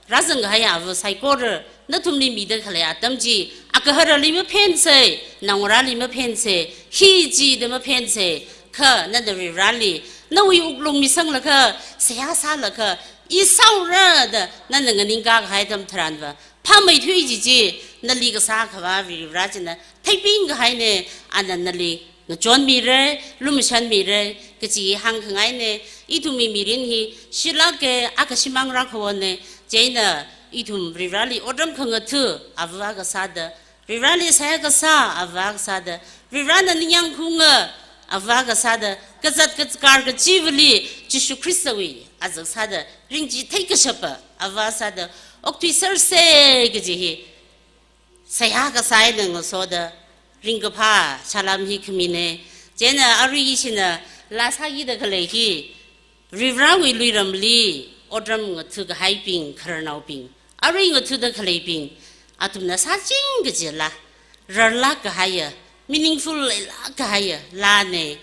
rāzang kahaiya ava saikora, nathumli mida khalei atam chi, agaharali maphensa, naongarāli maphensa, hi chida maphensa, kha nana Varivarāli, nawui wuklung misanglaga, seihā sālaga, i sāura da, nana nganingkā kahai atam tharanva, phāmeithui kaji chi, nali kasā Akhava Varivarā china, theiping kahaina, ana nali ngachonmira, lumashanmira, kaji hāngkhangaina. Ithumwui mirin hi, shilāka, akha shimāng rākhawona, chieina Ithum Varivarali otram khangatha ava kasāda, Varivarali seihā kasā ava kasāda, Varivarana ningyāng khaunga ava kasāda, kazat kazakar kachivali Jishu Khristawui azak sāda ringchithei kashapa ava sāda okthuisersa kaji hi seihā kasā eina ngasoda ringkaphā salam hi khamina. Chieina arui ishina laa sākida khalei hi Varivarawui luiramli otram ngatha kahaibing, khararnaobing, arui ngathada khaleibing, athumna sāching kaji laa, rarlāk kahaiya, meaningful leilāk kahaiya laana.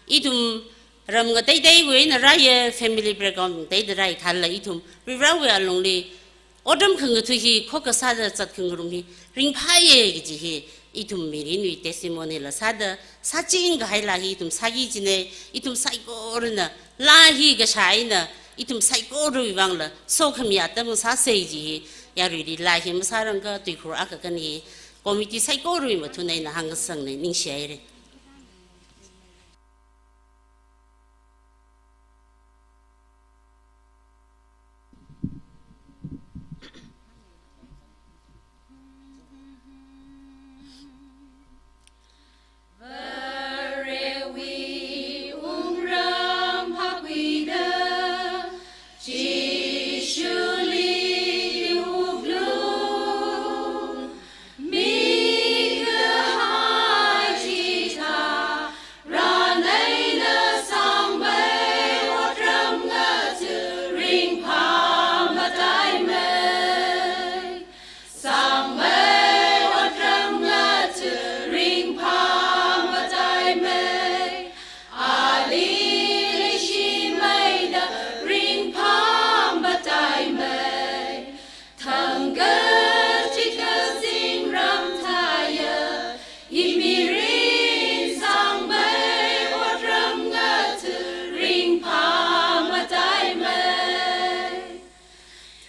Ithum ram ngateiteivana rāya, family background ngateida rāi thālala ithum Varivarawui alungli otram khangatha hi khokkha sāda zatkhangarum hi ringphāya kaji hi ithum mirinwui testimony la sāda, sāching kahai laa hi ithum sāki kajina. Ithum saikorana laa hi kashā eina ithum saikorawui vangla sokhami atam sāsa kaji hi, yaruili laa hi masārangakha tuikhur akha kan hi committee saikorawui mathun eina hāngkasangna, ningshihaira. Varewui wungram phākhuida, Jishuli wuklung mikahai chitharan eina sangmei otram ngatha ringphāmataimei. Sangmei otram ngatha ringphāmataimei. Ali leishimeida ringphāmataimei. Thangkachika zingram thāya, imirin sangmei otram ngatha ringphāmataimei.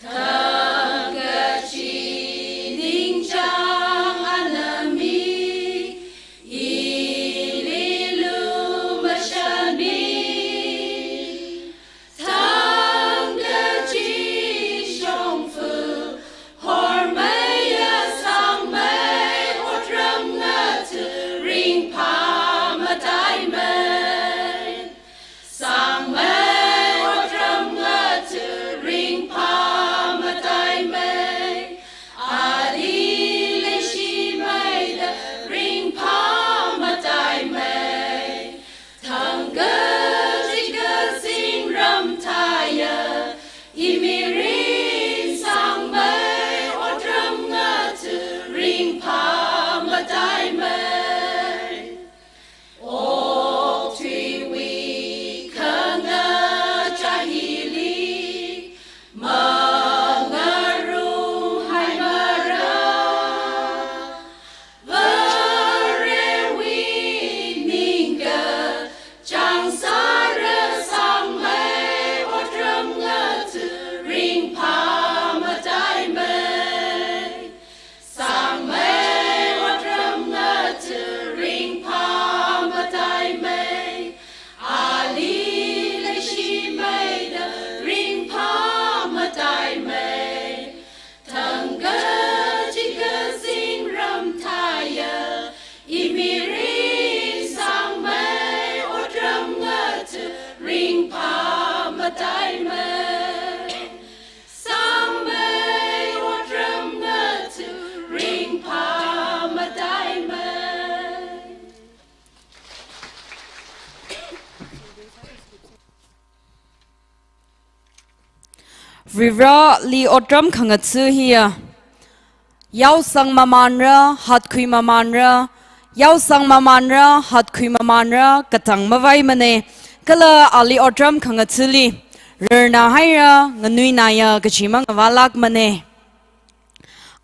Thangkachi ningchāng ana mi, ili lumashanmi. Thangkachi shongfa hormeiya sangmei otram ngatha ringphāmataimei. Sangmei otram ngatha ringphāmataimei. Ali leishimeida ringphāmataimei. Thangkachika zingram thāya, imirin sangmei otram ngatha ringphāmataimei. Okathuiwui khangachā hili mangarumhaimara. Varewui ningkachāng sāra sangmei otram ngatha ringphāmataimei. Sangmei otram ngatha ringphāmataimei. Ali leishimeida ringphāmataimei. Thangkachika zingram thāya, imirin sangmei otram ngatha ringphāmataimei. Sangmei otram ngatha ringphāmataimei. Varivarali otram khangatha hiya, yaosang mamanra, hatkhui mamanra, yaosang mamanra, hatkhui mamanra, katang mavaimana. Kala ali otram khangathali rarnahaira, nganuinaoya kaji mangavālāk mana.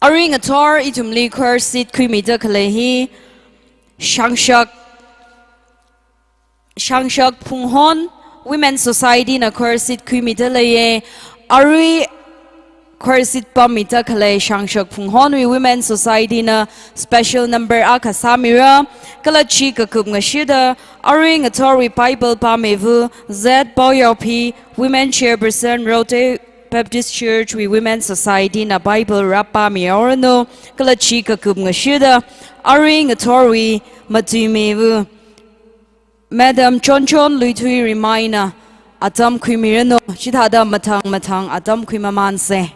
Arui ngathor ithumli choir seat khuimida khalei hi Shangshak, Shangshak Phunghon Women Society na choir seat khuimida leiya. Arui choir seat pāmmida khalei Shangshak Phunghonwui Women Society na special number akha sāmira. Kala chi kakup ngashida arui ngathorwui Bible pāmiva Z Paoyaophi, Women Chairperson, Rotei Baptist Church wui Women Society na Bible rāpāmihaoranu, kala chi kakup ngashida, arui ngathorwui matuimiva Madam Chonchon Luithuirimai na atam khuimiranu, chithāda mathang mathang atam khuimamānsa.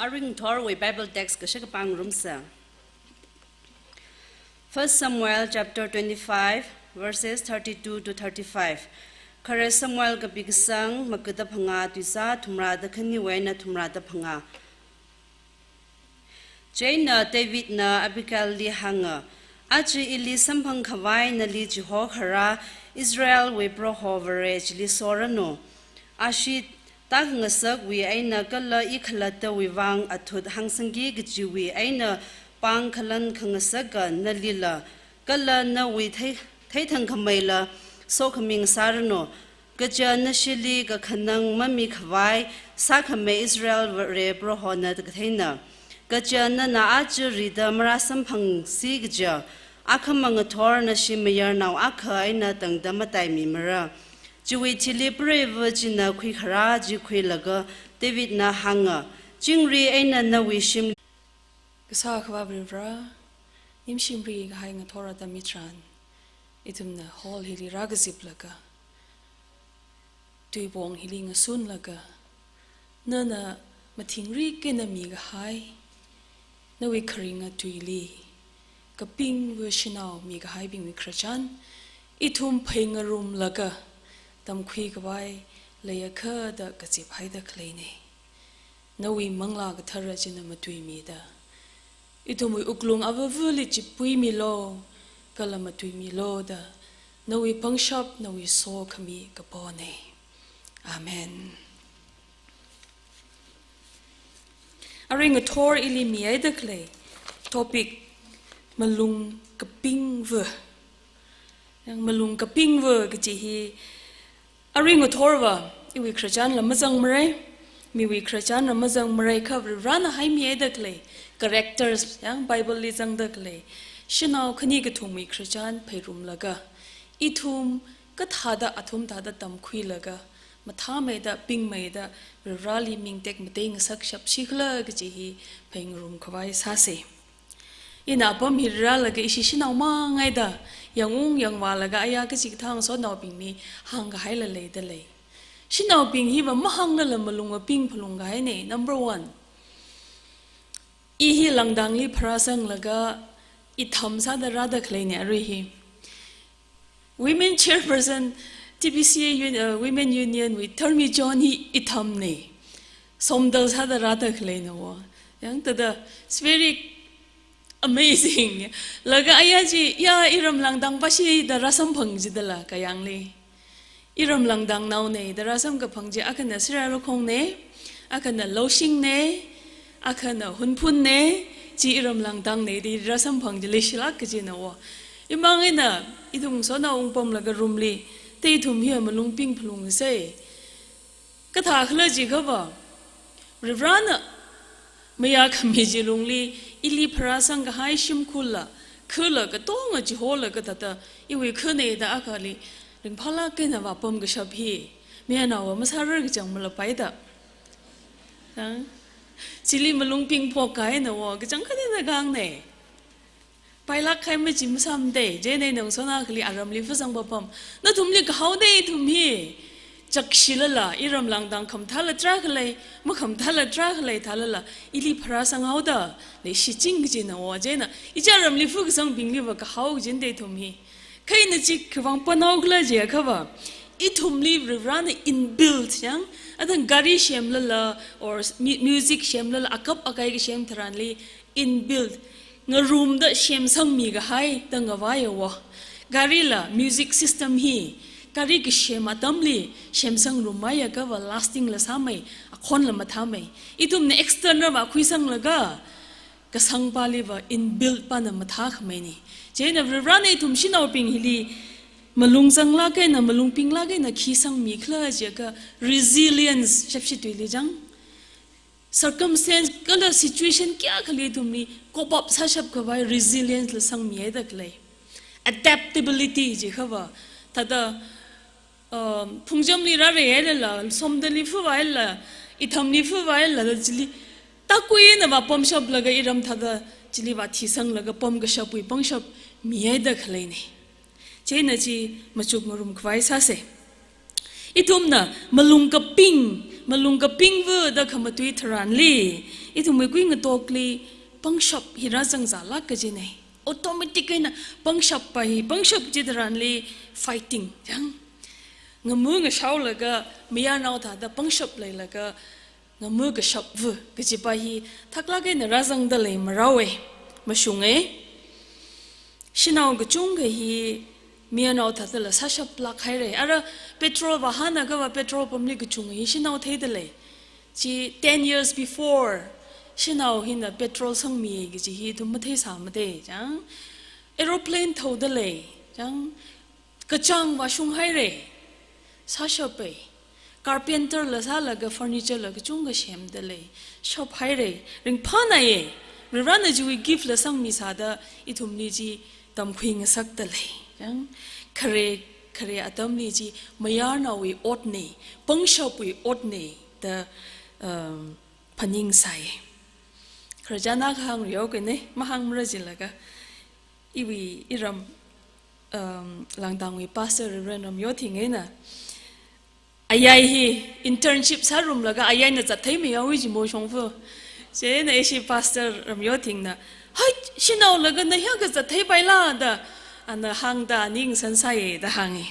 Arui ngathorwui Bible text kashakapā ngarumsa. First Samuel chapter twenty-five, verses thirty-two to thirty-five. Khare Samuel kapi kasang, makada phangā tuizā thumrāda khaniwui eina thumrāda phangā. Chieina Davidna Abigailli hānga, "Aja ili samphang khavai nali chihokharā Israelwui Proho Vare chili soranu. Ashee tākhangasakwui eina kala i khalattawui vang athut hāngsangki kajiwui eina pāng khalan khangasaka nalila, kala nawui thei, theithangkhameila sokhami ngasāranu. Kaja nashili kakhanang mami khavai sākhamei Israel Vare Prohona katheina. Kaja nana aja rida marāsamphangsi kaja, akhama ngathor nashi mayarnao akha eina tangda mataimimara." Chiwui thili preiva china khuikharā chi khuilaga Davidna hānga, "Chingri eina nawui shim kasā Akhava Varivara, nimshimri kahai ngathor atam hitharan, ithumna hall hili rākaziplaga, tuipong hili ngasunlaga, nana mathingrik eina mikahai, nawui kharinga tuili kapingva shanao mikahaibingwui khararchan ithum pheingarumlaga tamkhui khavai leiakha da kaziphaida khaleina. Nawui Manglā Kathara china matuimida, ithumwui wuklung avāvali chipuimilu, kala matuimilu da Nawui pangshap, nawui sokhami kapona. Amen. Arui ngathor ili mihaida khalei topic, malung kapingva. Yang malung kapingva kaji hi, arui ngathorva iwui khararchanla mazangmara, miwui khararchanla mazangmara, kha Varivarana haimihaida khalei characters, yang Bible li zangda khalei shanao khani kathumwui khararchan phairumlaga, ithum kathāda athum thāda tamkhuilaga, mathāmeida, pingmeida, Varivarali ming tekmatei ngasakshap shikhala kaji hi phaingarum khavai sāsa. Ina apam hi rālaga ishi shanao mangaida, yangung yangvālaga aya kachikathā ngasotnaobingli hāngkahaila leida lei. Shanaobing hiva mahānglala malung aping phalungkahaina, number one. I hi Langdangli pharāsanglaga itham sāda rāda khaleina arui hi. Women chairperson, T B C A Un-, uh, Women Union wui Tharmi John hi ithamna. Somdal sāda rāda khaleina wo. Yang thāda, it's very amazing. Laga aya chi, ya, iram Langdang pashida rāsamphang jidala kayangli. Iram Langdangnaona da rāsamkaphang chi, akhana Sirarakhongna, akhana Laushingna, akhana Hunphunna, chi iram Langdangna da rāsamphang chi leishilāk kajina wo. Imang eina, ithum ngasotnao ungpamlaga room li, thei ithum hi malung ping phalungsa. Kathākhala jiakhava, Varivarana mayākhami chi lungli, ili pharāsangkahai shimkhulla, khala katonga chihola kathāda, iwui khana da akhali ringphālāk eina vāpamkashap hi, mayarnaova masārar kachang malapaida. Chili malung ping phokkahaina wo, kachangkhat eina kahāngna. Pailāk kahai machi masāmada, chieina ngasotnao akhali aramli phasang papam. Nathumli kahaoda ithum hi. Chakshilala, iram Langdang khamathāla tarākha lei, makhamathāla tarākha lei thālala, ili pharāsanghaoda, leishiching kajina wo, chieina, ichā aramli phukasangbingliva kahao kajina ithum hi. Kha ina chi khiwuivang panhaokhala jiakhava, ithumli Varivarana inbuilt yang, athang gari semlala, or mu-, music semlala, akap akai kasem tharanli, inbuilt, ngarumda semsangmikahai da ngavaiya wo. Garila music system hi, gari kasem atamli semsangrummihaiakhava lasting la sāmei, akhonla mathāmei. Ithumna external va khuisanglaga, kasangpaliva inbuilt pana mathākhameina. Chieina Varivarana ithum shanaobing hili, malung zanglāk eina, malung pinglāk eina khi sangmikhala jiakha resilience, shapshi tuili chang. Circumstance kala situation kayākhali ithumli cope up sāshap khavai resilience la sangmihaida khalei. Adaptability jiakhava, thāda, um, phungchamli rāreihailala, somdalli phuvāhailala, ithamli phuvāhailala, chili, tākui eina vāpamshaplaga iram thāda, chili vāthisanglaga pamkashapwui pangshap mihaida khaleina. Chieina chi machukngarum khavai sāsa. Ithumna malung kaping, malung kapingva da khamatui tharanli, ithumwui kuingatokli pangshap hi rāzangzālāk kajina. Automatic eina pangshap pa hi, pangshap chi tharanli fighting, yang. Ngamu ngashaolaga, mayarnao thāda pangshap leilaga, ngamu kashapva kajipa hi thaklāk eina rāzangda lei marao-e, mashung-e. Shanao kachungkha hi mayarnao thādala sāshaplāk haira. Ara petrol vāhānakhava petrol pumpli kachunga hi shanao theida lei. Chi ten years before, shanao hina petrol sangmi kaji hi ithum matheisāmada, chang. Aeroplane thaoda lei, chang. Kachāng vāshunghaira, sāshapa. Carpenter la sālaga furniture la kachungkha semda lei, shaphaira, ringphānāya. Varivarana chiwui gift la sangmisāda ithumli chi tamkhui ngasakda lei. Yang khare, khare atamli chi mayarnaowui otna, pangshapwui otna da, um, phaningsai. Khararchan akha hāngrihaokana, mahāngmara jilaga. Iwui iram, um, Langdangwui pastor Reverend Ramyothing eina, ayai hi internship sārumlaga ayaina zatthei mayāwui jimo shongfa. Chieina ishi pastor Ramyothingna, "Hai, shanaolaga na hiyākha zattheipaila?" da, ana hāngda, ningsan sāya da hānga.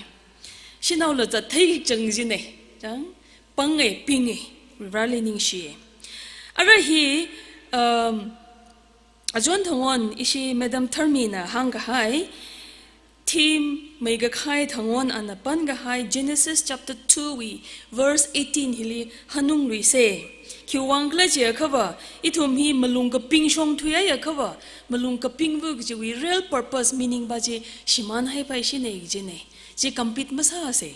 Shanaola zatthei chang jina, chang, panga, pinga, Varivarali ningshiya. Ara hi, um, Ajun thangwon ishi Madam Tharmina hāngkahai, theme meikakhai thangwon ana pankahai Genesis chapter two wui verse eighteen hili hanungluise. Khiwuivang khala jiakhava, ithum hi malung kaping shongthuiya akhava, malung kapingva kajiwui real purpose, meaning pa chi shimānhaipaishina kajina. Chi compete masāsa.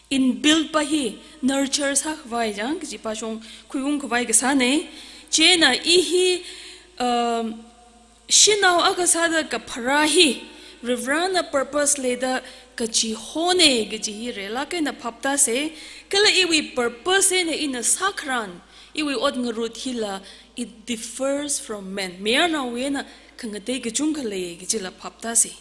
Inbuilt pa hi nurture sākhavai chang, kaji pa shongkhui ungkhavai kasāna. Chieina i hi, um, shanao akha sāda kapharā hi Varivarāna purpose leida kachihona kaji hi relāk eina phaptāsa. Kala iwui purpose eina ina sākharan, iwui ot ngarut hila, it differs from man. Mayarnaowui eina khangatei kachungkha lei kajila phaptāsa.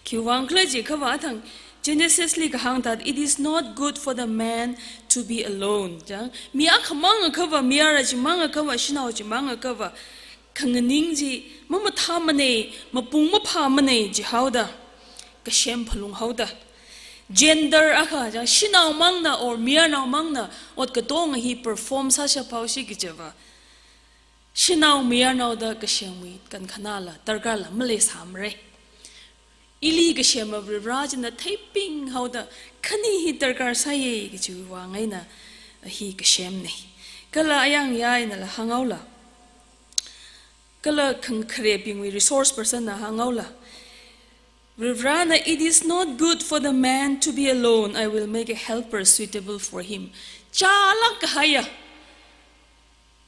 Khiwuivang khala jiakhava, athang Genesis li kahāng thāda, "It is not good for the man to be alone." Chang, mi akhamang akhava, mayara chimang akhava, shanao chimang akhava, khanganing chi mamathāmana, mapung maphāmana jihaoda, kasem phalung haoda. Gender akha, chang, shanao mangna or mayarnao mangna ot katonga hi perform sāshap haosi kajiva, shanao mayarnaoda kasemwui kankhanāla, darkarla maleisāmara. Ili kasema Varivarā china theiping haoda, khani hi darkar sāya kajiwui vang eina hi kasemna. Kala ayang ya einala hānghaola, kala khangkharebingwui resource person na hānghaola, Varivarāna, "It is not good for the man to be alone. I will make a helper suitable for him." Chālāk kahaiya,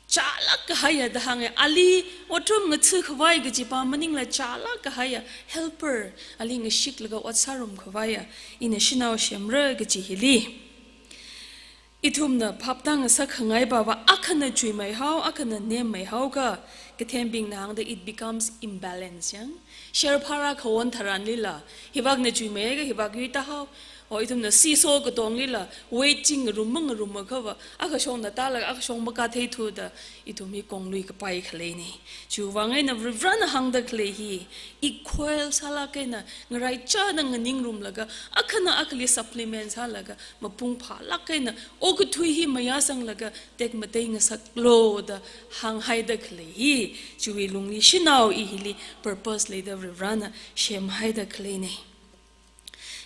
chālāk kahaiya da hānga. Ali otram ngathākhavai kaji pa maningla, chālāk kahaiya helper, ali ngashiklaga ot sārum khavaiya ina shanao semra kaji hili, ithumna phaptā ngasakkhangai pava, akhana chuimeihao, akhana nemmeihaokha, kathembingna hāngda, it becomes imbalance, chang. Share phara khawon tharanlila, hivakna chuimeiakha hivak yuitahao. O, ithumna seesaw katonglila weight chi ngarum mangarum akhava, akhashongna tālaga akhashong makatheithuda, ithum hi konglui kapai khaleina. Chiwuivang eina Varivarāna hāngda khalei hi equal sālāk eina, ngaraichāda nganingrumlaga, akhana akhali supplement sālaga, mapung phālāk eina okathui hi mayāsanglaga tekmatei ngasaklu da hānghaida khalei hi, chiwui lungli shanao i hili purpose leida Varivarāna semhaida khaleina.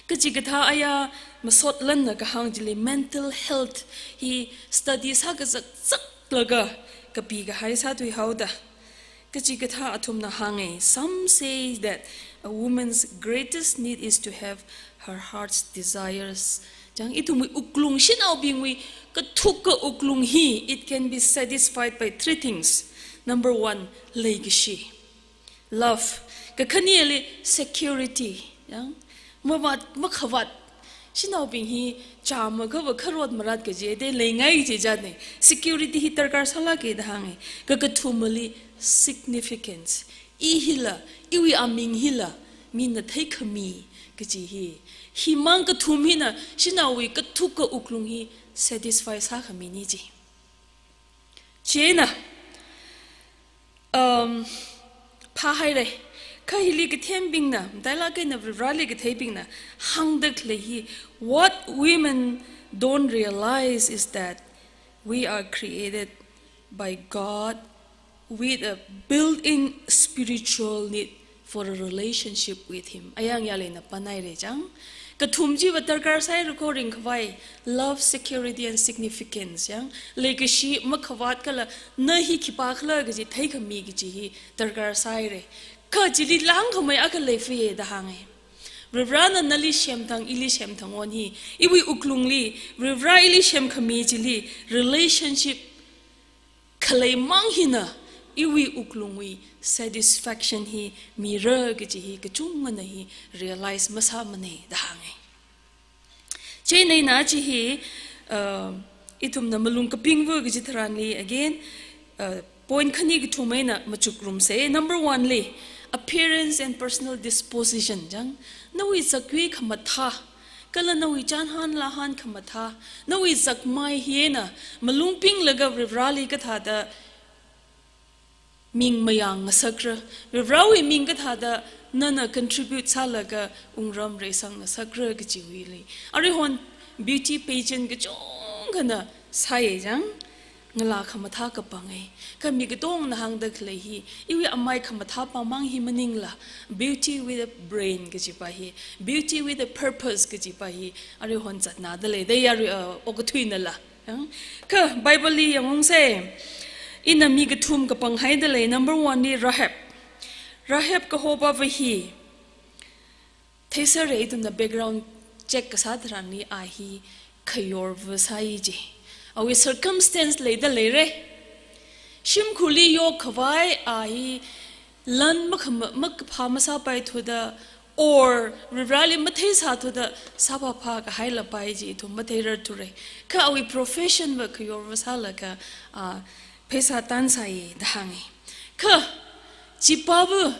Kachikathā aya masotlanna kahāng chili mental health hi study sākazakzaklaga kapikahai sāthuihaoda. Kachikathā athumna hānga, some say that a woman's greatest need is to have her heart's desires. Chang, ithumwui wuklung, shanaobingwui kathukka wuklung hi, it can be satisfied by three things. Number one, leikashi. Love. Kakhaneli security. Chang, mavāt, makhavāt. Shanaobing hi chāma akhava kharot marat kaji de leingai kaji jatna. Security hi darkar sālāka da hānga. Kakathumali significance. I hila, iwui aming hila mina theikhami kaji hi. Himang kathum hina shanaowui kathukka wuklung hi satisfy sākhamina ji. Chieina, um, phāhaira. Kha hili kathembingna, matailāk eina Varivarāli katheibingna hāngda khalei hi, what women don't realize is that we are created by God with a built-in spiritual need for a relationship with Him. Ayang yālina panhaira chang. Kathum chiva darkar sāhaira kho ringkhavai, love, security and significance, chang. Leikashi, makhavāt kala na hi khipākhala kaji theikhami kaji hi darkar sāhaira. Kha chili langkhamei akha leifa da hānga. Varivarāna nali semthang, ili semthang won hi, iwui wuklungli Varivarā ili semkhami chili relationship khaleimang hina iwui wuklungwui satisfaction hi mira kaji hi kachungana hi realize masāmana da hānga. Chieina chi hi, uh, ithumna malung kapingva kaji tharanli again, uh, point khani kathum eina machukrumsa. Number one li, appearance and personal disposition chang. Nawui zakyui khamathā, kala nawui chānhan lāhan khamathā, nawui zakmai hi eina malung pinglaga Varivarāli kathāda ming mayang ngasakra, Varivarāwui ming kathāda nana contribute sālaga wungram reisang ngasakra kajiwuili. Aruihon beauty pageant kachungkhana sāya chang. ngalā khamathā kapang e. Kha mi katongna hāngda khalei hi, iwui amai khamathā pamang hi maningla, beauty with a brain kajipa hi, beauty with a purpose kajipa hi, aruihon zatnada lei, da ya ri, uh, okathuinala. Yang? Kha Bible li yangungse, ina mi kathum kapanghaida lei, number one li Rahab. Rahab kahopava hi, theisāra ithumna background check kasā tharanli a hi khayorva sāi ji. Awui circumstance leida leira. Shimkhurli yokkhavai a hi lan makhama-, makaphā masāpaithuda, or Varivarali matheisāthuda sāphāphā kahaila pai ji ithum matheirarthura. Kha awui profession va khayorva sālaga, a, pheisā tansai da hānga. Kha, chipava,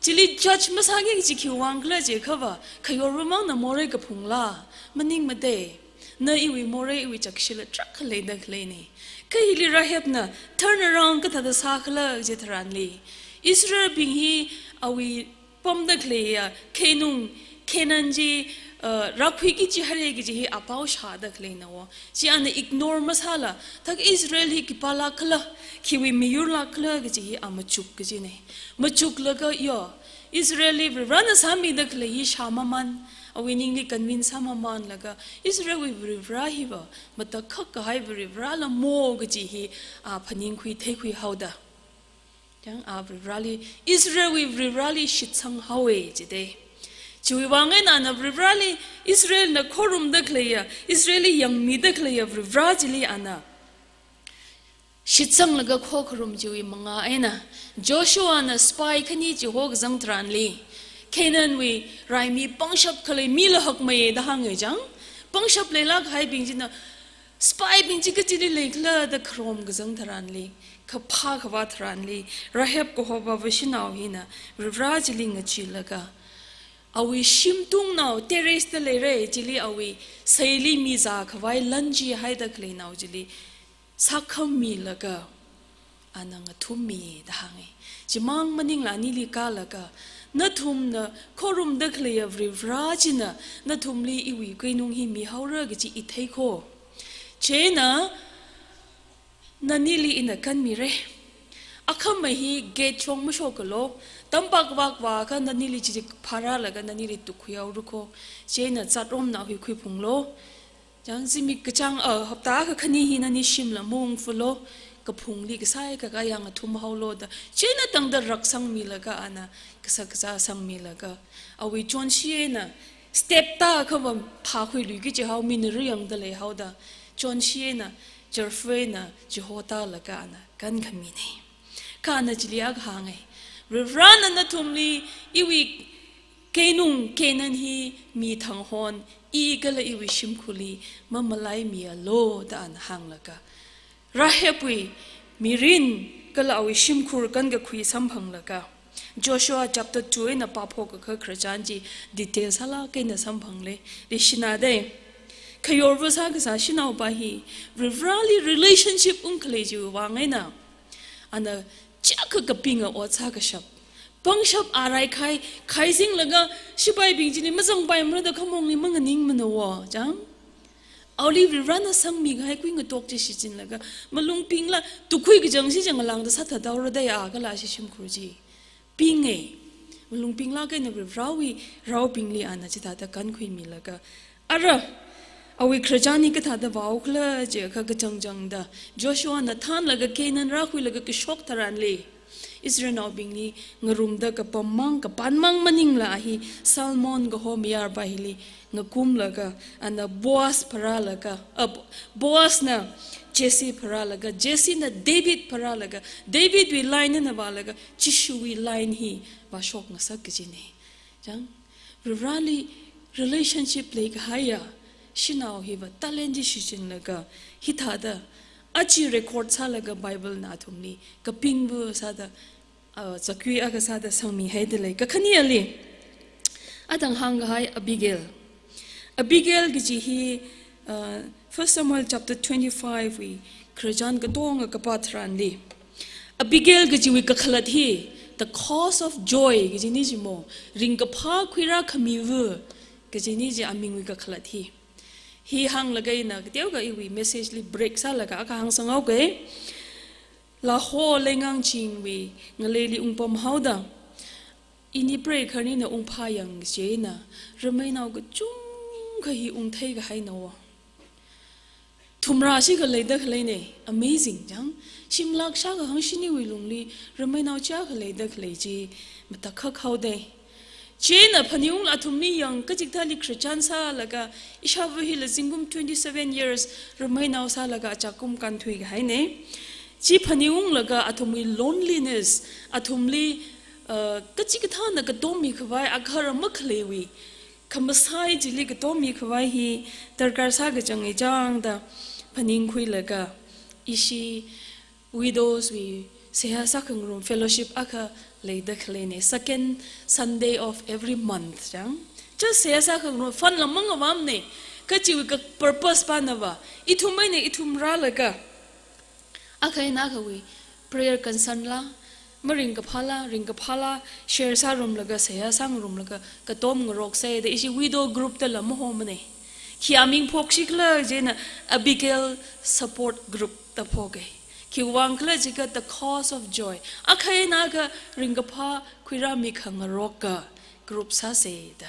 chili judge masāki kaji khiwui vang khala jiakhava, khayorva mangna morei kaphungla, maningmada. Na iwui morei iwui chakshila tarākha leida khaleina. Kha hili Rahabna turn around kathāda sākhala kaji tharanli, Israelbing hi awui pamda khaleiya keinung Canaan chi, uh, rākhuiki jihaira kaji hi apao shāda khaleina wo. Chi ana ignore masāla, thak Israel hi khipālākhala, khiwui miyurlākhala kaji hi a machuk kajina. Machuklaga yo, Israelli Varivarana sāmida khalei hi shāmaman, awui ningli convince sāmamanlaga, Israelwui Varivara hiva matakhak kahai Varivarala mo kaji hi a phaningkhui theikhuihaoda. Yang a Varivarali, Israelwui Varivarali shitsanghaowa jida. Chiwui vang eina ana Varivarali, Israelna khorumda khaleiya, Israelli yangmida khaleiya Varivara chili ana shitsanglaga khokharum chiwui manga eina, Joshuana spy khani chiho kazang tharanli, Canaanwui raimi pangshap khalei mila hakmeiya da hānga chang. Pangshap leilāk haibing china, spybing chi kachili leikhala da kharom kazang tharanli, kaphā khavā tharanli, Rahab kahopava shanao hina Varivara chili ngacheelaga, awui shimtungnao terrace da leira chili awui seili mi zākhavai lan chi haida khaleinao chili sākham milaga, ana ngathummi da hānga. Chimang maningla anili kālaga, nathumna khorumda khaleiya Varivara china nathumli iwui keinung hi mihaora kaji i theikho. Chieina nanili ina kanmira. Akhama hi gate shong mashokalo, tampak vak vākha nanili chili phārālaga nanili tukhuihaorako. Chieina zatromnao hi khuiphunglo. Chang zimik kachāng, uh, hapta akha khani hi nani shimla maungfalo, kaphungli kasai kakā yang athumhaolo da. Chieina tangda raksangmilaga ana kasā kasā sangmilaga, awui chonshi eina step tākha va phākhuiluiki jihao, mina riyangda leihaoda. Chonshi eina, chārfa eina, chiho tālaga ana kankhamina. Kha ana chili akha hānga. Varivarana nathumli iwui keinung Canaan hi mithangahon, i kala iwui shimkhurli mamalaimialu da ana hānglaga, Rahabwui mirin kala awui shimkhur kankakhui samphanglaga, Joshua chapter two eina pāphok akha khararchan chi detail sālāk eina samphanglei, leishinada. Khayorva sākasā shanaopa hi Varivarali relationship ungkhalei chiwui vang eina, ana chiyākha kapinga ot sākashap. Pangshap a raikhai, khaizinglaga shipaibing chili mazangpaimara da khamongli manganingmana wo, chang. Awuili Varivarana sangmikahai kuingatok chi shichinlaga, malung pingla, tukhui kachang chi chang ngalāngda sāthathaora da ya kala ashi shimkhur chi pinga. Malung pinglāk eina Varivarawui raobingli ana chithāda kankhuimilaga, ara, awui khararchan hi kathāda vāhaokhala jiakha kachangchangda, Joshuana thānlaga Canaan rākhuilaga kashok tharanli, Israelnaobingli ngarumda kapam mang, kapan mang maningla a hi Salmon kaho mayarpa hili ngakumlaga, ana Boaz pharālaga, uh, Boazna Jesse pharālaga, Jessena David pharālaga, Davidwui line eina vālaga, Jishuwui line hi vāshok ngasak kajina. Chang, Varivarali relationship leikahaiya shanao hiva talent chi shichinlaga, hithāda aja record sālaga Biblena athumli kapingva sāda, uh, zakui akha sāda sangmihaida lei. Kakhaneli, atang hāngkahai Abigail. Abigail kaji hi, uh, First Samuel chapter twenty-five wui khararchan katonga kapā tharanli, Abigail kajiwui kakhalat hi, the cause of joy kajina chimo, ringkaphā khuirākhamiva kajina chi amingwui kakhalat hi. Hi hānglaga ina kateokha iwui message li break sālaga akha hāngsanghaoga. Laho Leingang Chingwui ngaleili ungpamhaoda, ini preikhar nina ungphā yang chieina, rameinao kachungkha hi ungthei kahaina wo. Thumrā shikha leida khaleina, amazing chang. Shimlak shākha hangshiniwui lungli rameinao chiyākha leida khalei chi matakhak haoda. Chieina phaning ungla athumli yang kachikathāli Christian sālaga, ishāvā hila zingkum twenty-seven years rameinao sālaga achākum kānthui kahaina. Chi phaning unglaga athumwui loneliness, athumli, uh, kachikathāna katommi khavai, agahara makhaleiwui khamasai chili katommi khavai hi darkar sākachang i chang da phaningkhuilaga, ishi widows wui seihā sākhangarum fellowship akha leida khaleina, second Sunday of every month chang. Just seihā sākhangarum, fund la mangavamna, kachiwui ka purpose pana va, ithum eina ithum rālaga, akha eina akhawui prayer concern la, maringkaphā la, ringkaphā la share sārumlaga, seihā sāngarumlaga, katom ngaroksa da ishi widow group dala mahomana. Khi aming phokshikhala chieina Abigail Support Group da phoka. Khiwuivang khala jiakha the cause of joy. Akha eina akha ringkaphā khuirāmi khangaroka group sāsa da.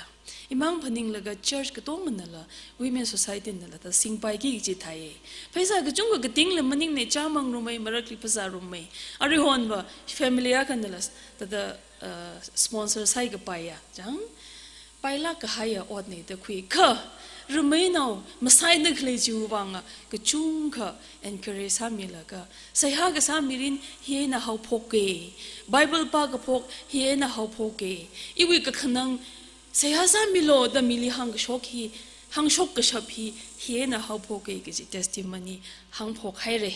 Imang phaninglaga church katonganala, women society nala, thāda singpaiki kaji thāya. Pheisā kachungkha katingla maningna, chāmang rumai, marakli phazā rumai. Aruihon va family akhanala, thāda, uh, sponsor sāi kapaiya chang. Pailak kahaiya otna da khui. Kha, rameinao masaina khalei chiwui vanga kachungkha encourage sāmilaga, seihā kasā mirin hi eina haophoka, Bible pākaphok hi eina haophoka, iwui kakhanang seihā sāmilu da mili hāngkashok hi, hāngshok kashap hi, hi eina haophoka kaji testimony hāngphok haira.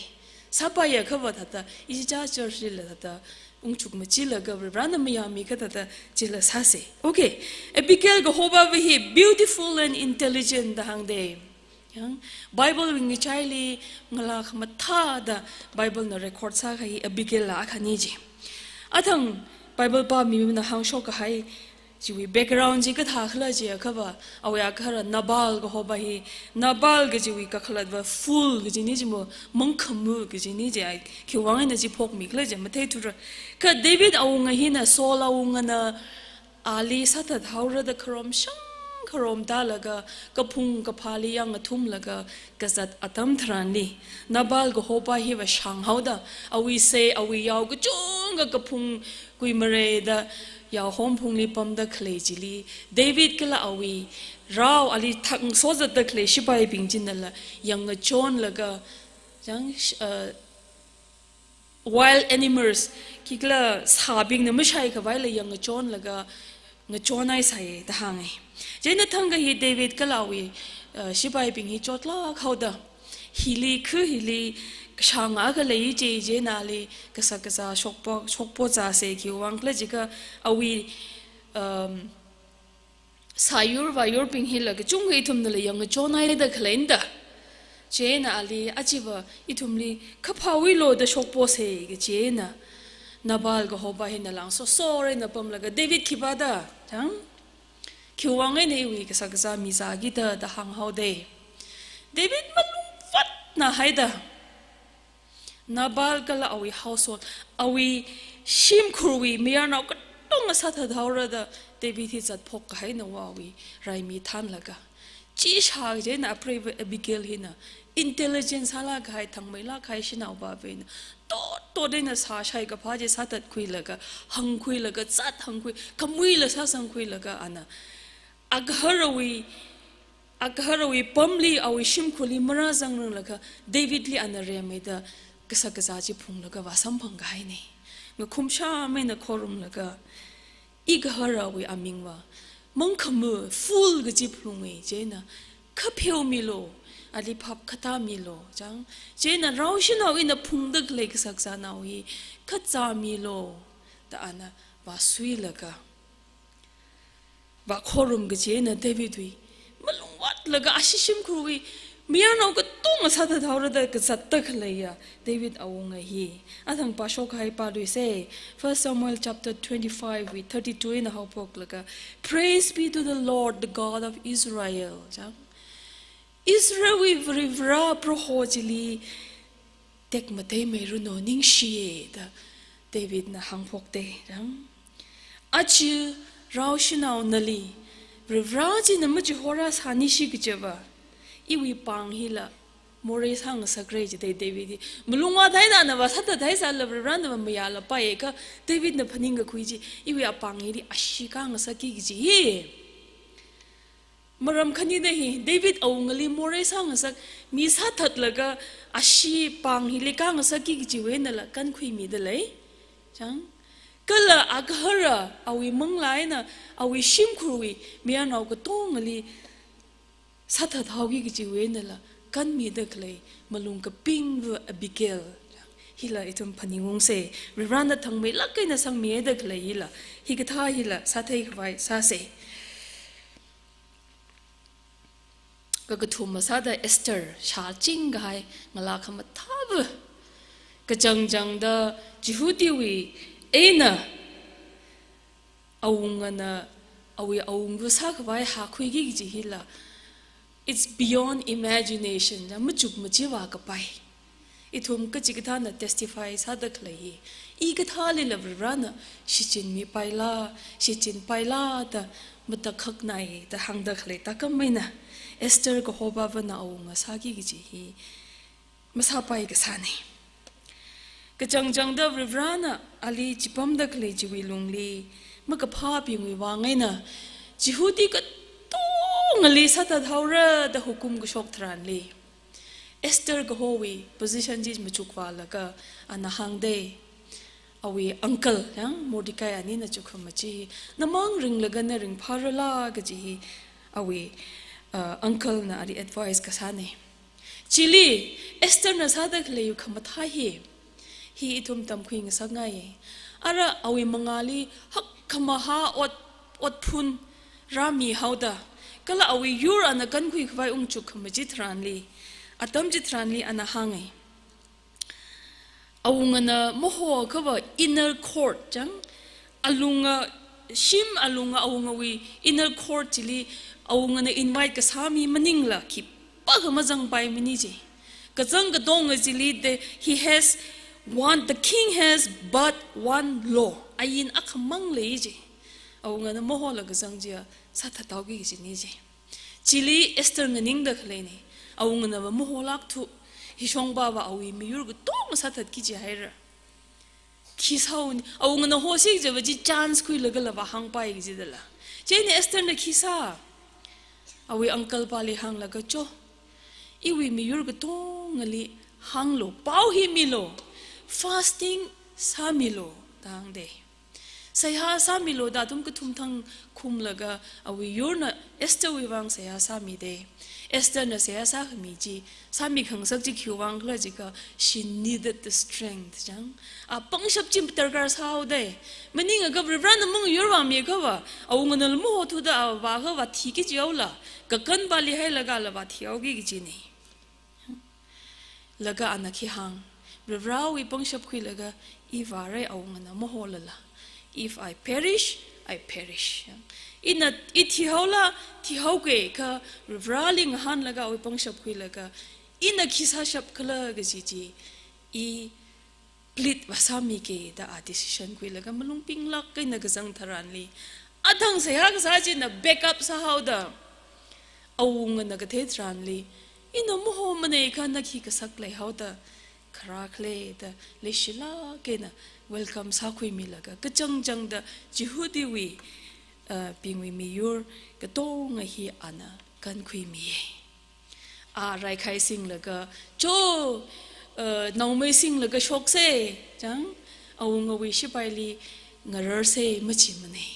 Sāpaiya kha va thāda, ichicha church lila thāda, ungchuk machilaga Varena mayāmi kha thāda chila sāsa. Okay, Abigail kahopa va hi beautiful and intelligent da hāngda. Yang, Bible wui ngachaili ngalā khamathāda Bible na record sākahai Abigail la akhana ji. Athang Bible pāmimana hāngshok kahai chiwui background chi kathā khala jiakha va, awui agahara Nabal kahopa hi, Nabal kajiwui kakhalat va fool kajina ji mo, mangkhamu kajina ji, ai, khiwuivang eina chi phokmi khala chi matheithura. Kha David awunga hina, Saul awungana, ali sāthat haora da kharom shang kharom tālaga, kaphung kaphāli yangathumlaga kazat atam tharanli, Nabal kahopa hi va shānghaoda, awui sei, awui yao kachungkha kaphung kuimareida, yaohom phungli pamda khalei chili, David kala awui rao ali thang sozatda khalei sipaibing chinala yangachonlaga, yang, uh, wild animals, khikhala sābingna mashai khavaila yangachonlaga, ngachonhaisai da hānga. Chieina thangkha hi David kala awui, uh, sipaibing hi chotlak haoda, hili khu hili kashānga khalei chi chieina ali kashak kazā shokpo, shokpo zāsa, khiwuivang khala jiakha awui, um, sāyur vāyurbing hila kachungkha ithumnala yangachonhaida khaleina da. Chieina ali achiva ithumli kaphāwuilu da shokposa kaji eina, Nabal kahopa hina lāngsosorei eina pamlaga, David khipā da, chang? Khiwuivang eina iwui kashak kazā mizāki da da hānghaoda. David malungvatna haida, Nabal kala awui household, awui shimkhurwui mayarnao katonga sāthat haora da David hi zatphok kahaina wo, awui raimi thanlaga. Chi shā chieina apreiva Abigail hina, intelligence sālak kahai, thangmeilak kahai shanaova va hina, tot tot eina sāshai kaphā chi sāthatkhuilaga, hāngkhuilaga, zat hāngkhui, khamuila sāsangkhuilaga ana, agaharawui, agaharawui pamli, awui shimkhurli marāzangranglaga, Davidli ana remmeida kashak kazā chi phunglaga vāsamphang kahaina. Ngakhumsham eina khorumlaga, igaharawui aming va mangkhamu, fool kaji phalunga, chieina khapheomilu, ali phap khatāmilu, chang? Chieina rao shanao ina phungda khalei kashak kazānao hi khatzāmilu da ana vāsuilaga, vākhorum kaji eina Davidwui malungvatlaga ashi shimkhurwui mayarnao katonga sāthat haora da kazatda khaleiya David awunga hi. Athang pāshok kahai pāluisa. First Samuel chapter twenty-five wui thirty-two eina haophoklaga, "Praise be to the Lord, the God of Israel," chang. Israelwui Varivara Proho chili tekmateimeiranu, ningshiye da Davidna hāngphokte, chang. Aja rao shanao nali Varivara china machihorā sānishi kajiva, iwui pāng hila morei sāngasakra jidei David hi. Malung vāthaida nava sāthathai sāla Varivarana mayālapai kha, Davidna phaningkakhui chi, iwui apāng hili ashee kāngasakki kaji hi. Maram khanina hi, David awungali morei sāngasak, mi sāthatlaga ashee pāng hili kāngasakki kajiwui einala kankhuimida lei. Chang. Kala agahara awui manglā eina, awui shimkhurwui mayarnao katongali sāthathaoki kajiwui einala kanmida khalei malung kapingva Abigail. Hila ithum phaningungse, Varivarana thangmeilāk eina sangmida khalei hila, hikathā hila sātheikhavai sāse. Kakathuma sāda Esther, shāchingkahai, ngalā khamathāva. Kachangchangda Jihudiwui eina awungana awui awungva sākhavai hākhuiki kaji hila, it's beyond imagination, ya machuk machiva kapai. Ithum kachikathāna testify sāda khalei hi, i kathālila Varivarana shichinmipaila, shichinpaila da matakhaknai da hāngda khalei thākhameina, Esther kahobavana awunga sāki kaji hi masāpai kasāne. Kachangchangda Varivarana ali chipamda khalei chiwui lungli, makaphābingwui vang eina, Jihudi katongali sāthathaora da hukum kashok tharanli, Esther kahowui position chi machukvālaga ana hāngde. Awui uncle, yang Mordecai anina chukhamachi, namang ringlaga na ringphārala kaji hi awui, uh, uncle na ali advice kasāne. Chili, Esther na sāda khalei khamathā hi, hi ithum tamkhui ngasakngai. Ara awui mangāli hakkhamaha ot, otphun rāmihaoda, kala awui yur ana kankhui khavai ungchuk khamachi tharanli, atam chitharanli ana hānge. Awungana maho akhava inner court chang, alunga, shim alunga awungawui inner court chili awungana invite kasā mi maningla khipākha mazangpaimana ji. Kazang katonga chili the, he has one, the king has but one law. Ain akhamang lei ji. Awungana mahola kazang chiya sāthathaoki kajina ji. Chili Esther nganingda khaleine. Awunganava maholākthu, hishongpava awui miyur katonga sāthatki jihaira. Khi sāuni, awungana hosi kajiva chi chance khuilagala vāhāngpai kajidala. Chieina Esther na khi sā? Awui uncle pali hānglaga, cho, iwui miyur katongali hānglu, pao hi milu, fasting sāmilu, da hāngde. Seihā sāmilu da athum kathum thang khumlaga awui yurna Esther wui vang seihā sāmide. Esther na seihā sākhami chi, sāmi khangasak chi khiwui vang khala jiakha, she needed the strength chang. A pangshap chi darkar sāhaode. Maningakha Varivarana mangyur vāmi akhava, awungana mahothuda a vākha vāthiki jihaola, kakan vāli hailagala vāthihaoki kajine. Laga ana khi hāng, Varivarawui pangshap khuilaga, i vāra awungana maholala. If I perish, I perish. Ina, i thihaola, thihaoke kha Varivarali ngahānlaga awui pangshap khuilaga, ina khi sāshap khala kaji chi, i plead vāsāmike da a decision khuilaga malung pinglāk eina kazang tharanli, athang seihā kasā china backup sāhaoda, awungana kathei tharanli, ina mahomana kha na khi kasak leihaoda, kharā khalei da leishilāk eina welcome sākhuimilaga, kachangchangda Jihudiwui, uh, bingwui miyur katonga hi ana kankhuimiye. A raikhai singlaga, cho, uh, naomei singlaga shokse, chang, awungawui shipaili ngararse machimane.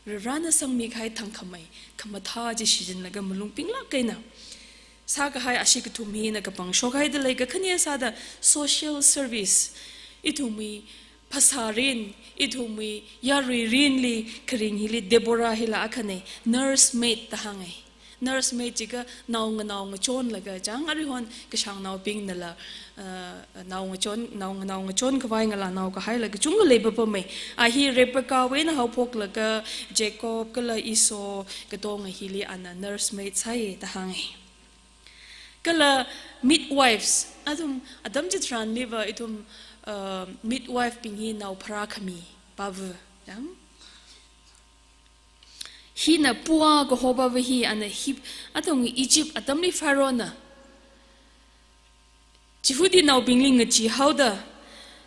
Varivarana sangmikahai thangkhamei khamathā chi shichinlaga malung pinglāk eina sākahai ashi kathum hina kapangshokhaida lei. Kakhane sāda social service, ithumwui phasā rin, ithumwui yarui rinli kharing hili Deborah hila akhane, nurse maid da hānge. Nurse maid jiakha nao nganao ngachonlaga chang, arihon kashāngnaobingnala, uh, nao ngachon, nao nganao ngachon khavai ngalānao kahailaga chungkha leipapamei. A hi Rebecca wui eina haophoklaga Jacob kala Esau katonga hili ana nurse maid sāye da hānge. Kala midwives, athum atam chitharanliva ithum, uh, midwife bing hi nao pharā khami pava, yang. Hina Puah kaho pava hi ana hi, athum Egypt atamli Pharaohna Jihudinaobingli ngacheehaoda,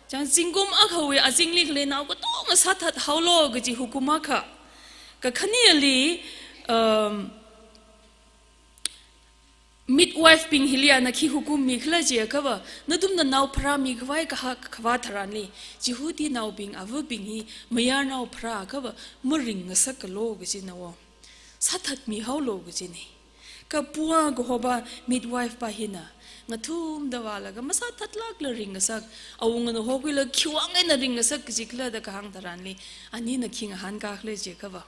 chang zingkum akhawui azingli khalei nao katonga sāthathaolu kaji hukum akha. Kakhaneli, um, midwife bing hili ana khi hukum mikhala jiakhava, nathumna nao pharāmi khavai kaha khavā tharanli, Jihudinaobing avabing hi mayarnao pharāakhava maringngasakalu kajina wo. Sāthatmihaolu kajina. Kha Puah kaho pa midwife pa hina ngathumda vālaga masāthatlākla ringngasak, awunga nahokhuila khiwuivang eina ringngasak kajikhala da kahāng tharanli, anina khi ngahānkakhala jiakhava,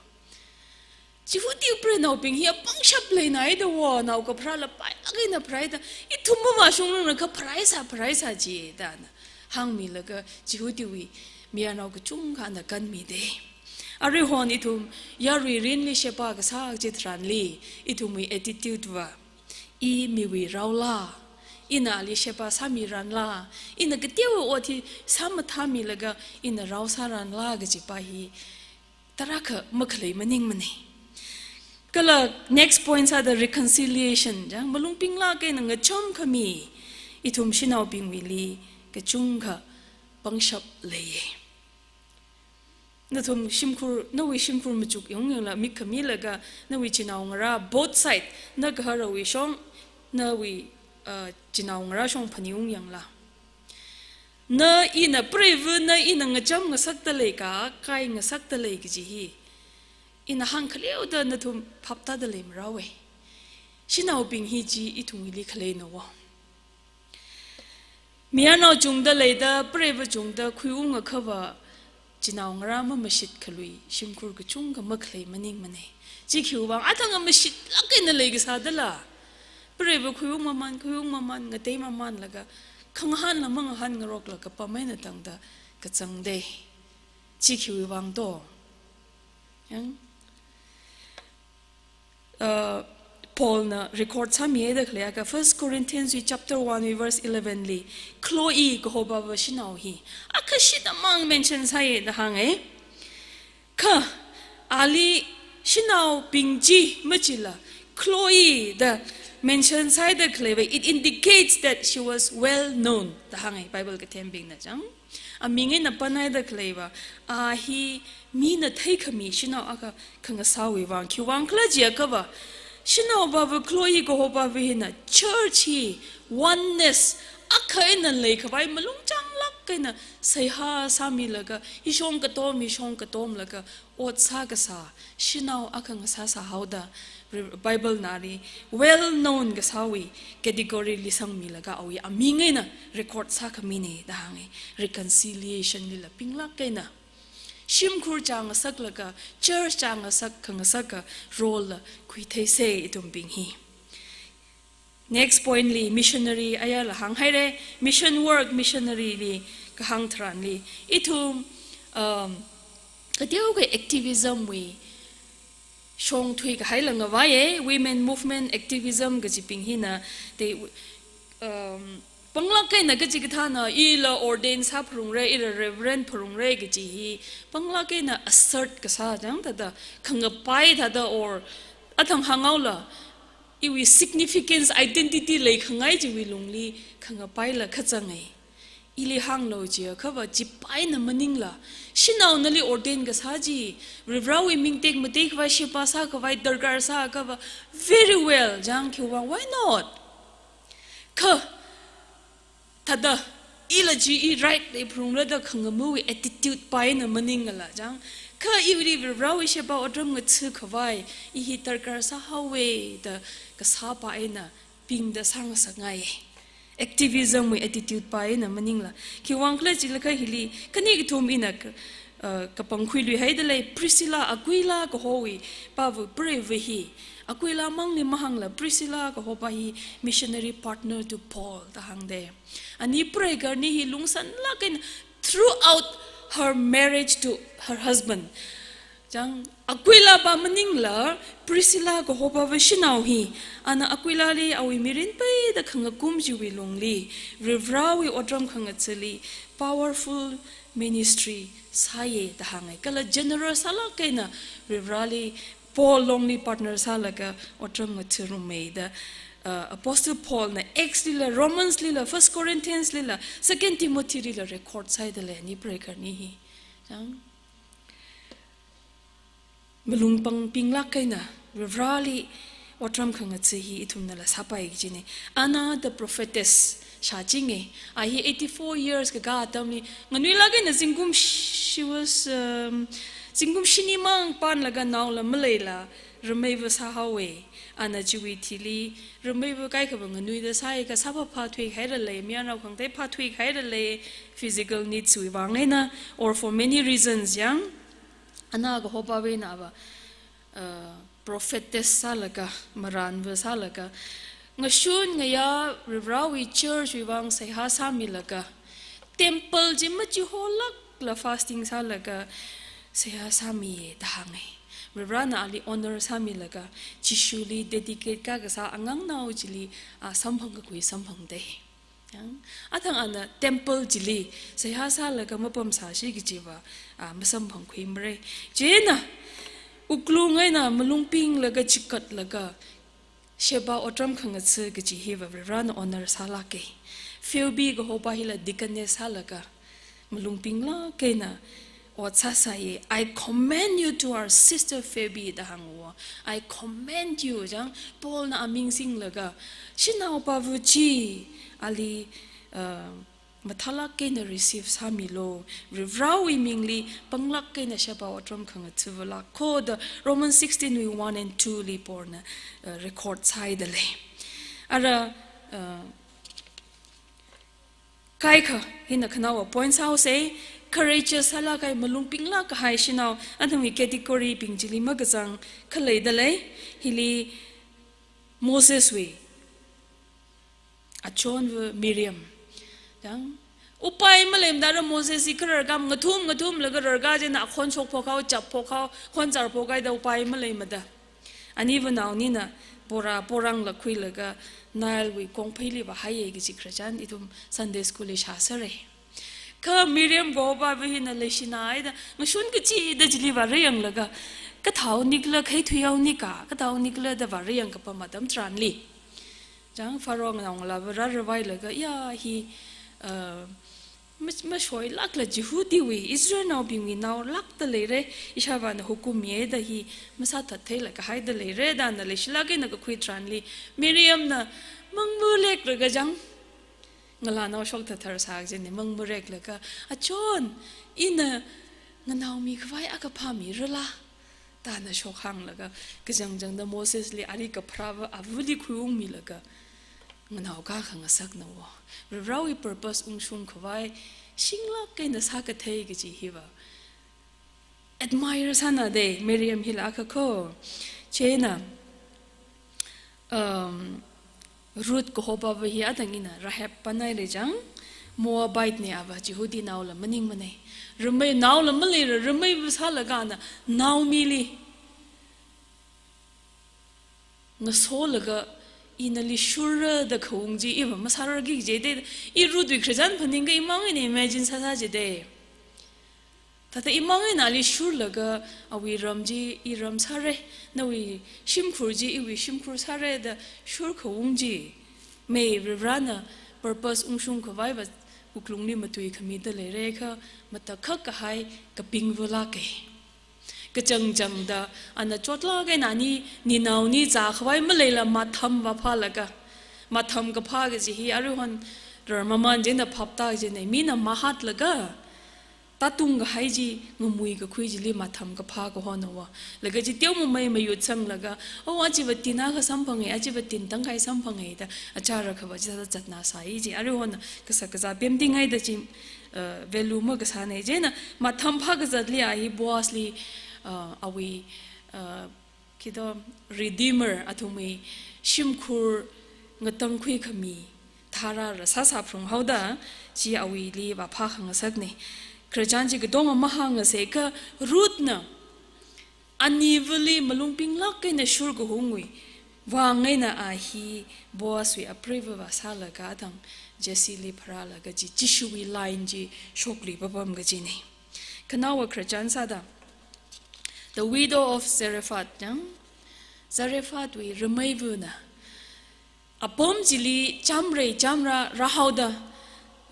Jihudi preinaobing hi apangshap leinaida wo, nao kapharāla pailāk eina pharāida, ithum mavāshungrangla kha pharaisa, pharaisa ji da ana hāngmilaga Jihudiwui mayarnao kachungkha ana kanmida. Aruihon ithum yarui mirinli sheba kasā chitharanli, ithumwui attitude va, i miwui raola, ina ali sheba sāmiranla, ina kateowa ot hi sāmathāmilaga ina rao sāranla kaji pa hi tarākha makhalei maningmana. Kala next point sāda reconciliation, chang, malungpinglāk eina ngacham khami, ithum shanaobingwuili kachungkha pangshap leiya. Nathum shimkhur, nawui shimkhur machuk yongyangla, mik khamilaga, nawui chinaongarā, both side, na gaharawui shong, nawui, uh, chinaongarā shong phaningungla. Na ina preiva, na ina ngacham ngasakta lei ka, kai ngasakta lei kaji hi, ina hāngkhaleoda nathum phap tāda leimarao e. Shanaobing hi chi ithumwuili khaleina wo. Mayarnao chungda leida, preiva chungda khuiungakhava, chinaongarā mamashit khalui shimkhur kachungkha makhalei maningmana. Chi khiwuivang, athang mashitlāk eina leikasā dala, preiva khuiung maman, khuiung maman, ngatei mamanlaga, khangahānla mangahānngarokla kapam eina tangda kazangda. Chi khiwuivang to. Yang, uh, Paulna record sāmihaida khaleiakha First Corinthians wui chapter one wui verse eleven li, Chloe kaho pava shanao hi akha shida mang mention sāya da hānga. Kha ali shanaobing chi machila, Chloe da mention sāhaida khaleiva, it indicates that she was well known da hānga Bible kathembingna, chang. Aming eina panhaida khaleiva, a hi mina theikhami shanao akha khangasāwui vang. Khiwuivang khala jiakhava, shanao pava Chloe kaho pava hina church hi oneness akha eina leikhavai malungchanglāk eina seihā sāmilaga, hishong katom, hishong katomlaga ot sākasā shanao akha ngasāsāhaoda, Re-, Bible nali well known kasāwui category li sangmilaga awui aming eina record sākhamina da hānga. Reconciliation lila pinglāk eina shimkhur chāngasaklaga, church chāngasak, khangasaka role la khuitheisa ithumbing hi. Next point li missionary ayarla hānghaira, mission work, missionary li kahāng tharanli, ithum, um, kateokha activism wui shong thuikahaila ngavaiya, women movement activism kajibing hina, they, um, panglāk eina kachikathāna, ila ordain sāphalungra, ila reverend phalungra kaji hi panglāk eina assert kasā, chang, thāda khangapai thāda, or athang hānghaola, iwui significance, identity leikhangai chiwui lungli khangapaila kazanga. Ili hānglu jiakhava, chipa eina maningla, shanao nali ordain kasā chi, Varivarawui ming tekmatei khavai sheba sākhavai darkar sāakhava, very well, chang, khiwuivang, why not? Kha thāda, ila chi i right leiphalungra da khangamawui attitude pa eina maningla, chang. Kha ili Varivarawui sheba otram ngatha khavai, i hi darkar sāhaowa da kasā pa eina pingda sāngasakngai. Activism wui attitude pa eina maningla. Khiwuivang khala jilakha hili, khani kathum ina ka-, uh, kapangkhuiluihaida lei, Priscilla, Aquila kahowui pava, preiva hi. Aquila mangli mahāngla, Priscilla kaho pa hi missionary partner to Paul da hāngda. Ani preigarni hi lungsanlāk eina, throughout her marriage to her husband, Chang, Aquila pa maningla Priscilla kahopava shanao hi, ana Aquila li awui mirin peida khangakum chiwui lungli, Varivarawui otram khangatha̱li, powerful ministry sāya da hānga. Kala generous sālāk eina Varivarali Paul longli partner sālaga otram ngatharummeida, uh, Apostle Paul na Acts lila, Romans lila, First Corinthians lila, Second Timothy lila record sāhaida lei, ani preacher ni hi. Chang, malung pāng pinglāk eina Varivarali otram khangatha̱ hi ithumnala sāpai kajina. Anna the prophetess shāchinga. A hi eighty-four years kakā atamli nganuilāk eina zingkum, she was, um, zingkum shini mang pānlaga naola maleila rameiva sāhaowa. Ana chiwui thili rameiva kaikhava nganuida sāhaiakha sāphaphā thuihaira lei, mayarnao khangatei phāthuihaira lei, physical needs wui vang eina, or for many reasons yang. Anna kahopava eina ava, uh, prophetess sālaga, marānva sālaga, ngashun ngayā Varivarawui church wui vang seihā sāmilaga, temple chi machiholākla fasting sālaga seihā sāmiya da hānga. Varivarana ali honor sāmilaga, Jishuli dedicate kakasā angangnao chili, a, samphang kakhui samphangda. Yang, athang ana temple chili seihā sālaga mapamsāsi kajiva, a, masamphangkhuimara. Chieina, wuklung eina malung pinglaga chikatlaga, Sheba otram khangatha̱ kaji hiva Varivarana honor sālāka. Phoebe kahopa hila deaconess sālaga, malung pinglāk eina ot sāsāya. "I commend you to our sister Phoebe," da hānga. "I commend you," chang, Paulna aming singlaga, shanao pava chi ali, uh, mathālāk eina receive sāmilu. Varivarawui mingli pānglāk eina Sheba otram khangatha̱va lākho da Romans sixteen wui one and two li Paulna, uh, record sāhaida lei. Ara, uh, kaikha hina khanaowa point sāhaosa, courageous sālāk kahai, malung pinglāk kahai shanao, athumwui category bing chili makazang khalei da lei, hili Moseswui achonva Miriam. Yang, upai maleimada ra Moses hi khararkha mangathum ngathumlaga rarkha chieina akhon shokphokhao, chapphokkhao, khon charphokhaida upai maleimada. Aniva naonina bora porangla khuilaga Nile wui kongpheili vāhaiya kaji khararchan ithum Sunday school li shāsāra. Kha Miriam kahopava hina leishinahaida, ngashun kachida chili vāra yanglaga, kathao nikhala, khaithui haonika, kathao nikhala da vāra yangkapam atam tharanli, chang, Pharaoh nganaongalāva rāravailaga, ya hi, uh, ma-, mashoilākla Jihudiwui, Israelnaobingwui naolākda leira, ishāvāna hukum mihaida hi masāthat theilāk kahaida leira, da ana leishilāk eina kakhui tharanli, Miriamna mangmaleklaga chang, ngalānao shokthāthar sā kajina, mangmaleklaga, "Achon, ina nganaomi khavai akha phāmirala?" da ana shokhānglaga, kachangchangda Mosesli ari kapharāva avali khuiungmilaga, nganaokā khangasakna wo. Varivarawui purpose ungshung khavai, shinglāk eina sākathei kaji hiva admire sānada, Miriam hila akha kho. Chieina, um, Ruth kahopava hi athang ina Rahab pānhaira chang, Moabite na ava, Jihudi naola maningmana. Ramei naola maleila, rameiva sālaga ana Naomili ngasolaga, "I nali shurra" da khaung chi iva masārarki jida, i Ruthwui khararchan phaningakha imang eina imagine sāsā jida. Thāda imang eina ali shurlaga awui ram chi iram sāra, nawui shimkhur chi iwui shimkhur sāra da shurkhaung chi, mei Varivarana purpose ungshung khavaiva wuklungli matuikhamida leira kha, matakhak kahai kapingva lāka. Kachangchangda ana chotlāk eina ani ninaoni zākhavai maleila matham vāphālaga, matham kaphā kaji hi aruihon rarmamān chieina phaptā kajina, mina mahatlaga tātung kahai chi ngamui kakhui chili matham kaphā kahona wo. Laga chi teomamei mayutsanglaga, "Oh, achiva tin akha samphanga, achiva tin tangkhai samphanga," da achara khavā chithāda zatnasai chi. Aruihon kasak kazā pemtingaida chi, uh, value makasāna. Chieina matham phākazatli a hi Boazli, uh, awui, uh, khi to, Redeemer athumwui shimkhur ngatangkhui khami tharāra sāsā phrung haoda, chi awuili vāphā khangasakna. Khararchan chi katonga mahāngasa kha Ruthna anivali malung pinglāk eina shurkahungwui vang eina a hi Boazwui apreiva vāsālaga athang Jesseli pharālaga chi, Jishuwui line chi shokluipapam kajina. Khanaowa khararchan sāda, the widow of Zarephath, yang, Zarephawui rameivana apam chili chamrei chamrā rāhaoda,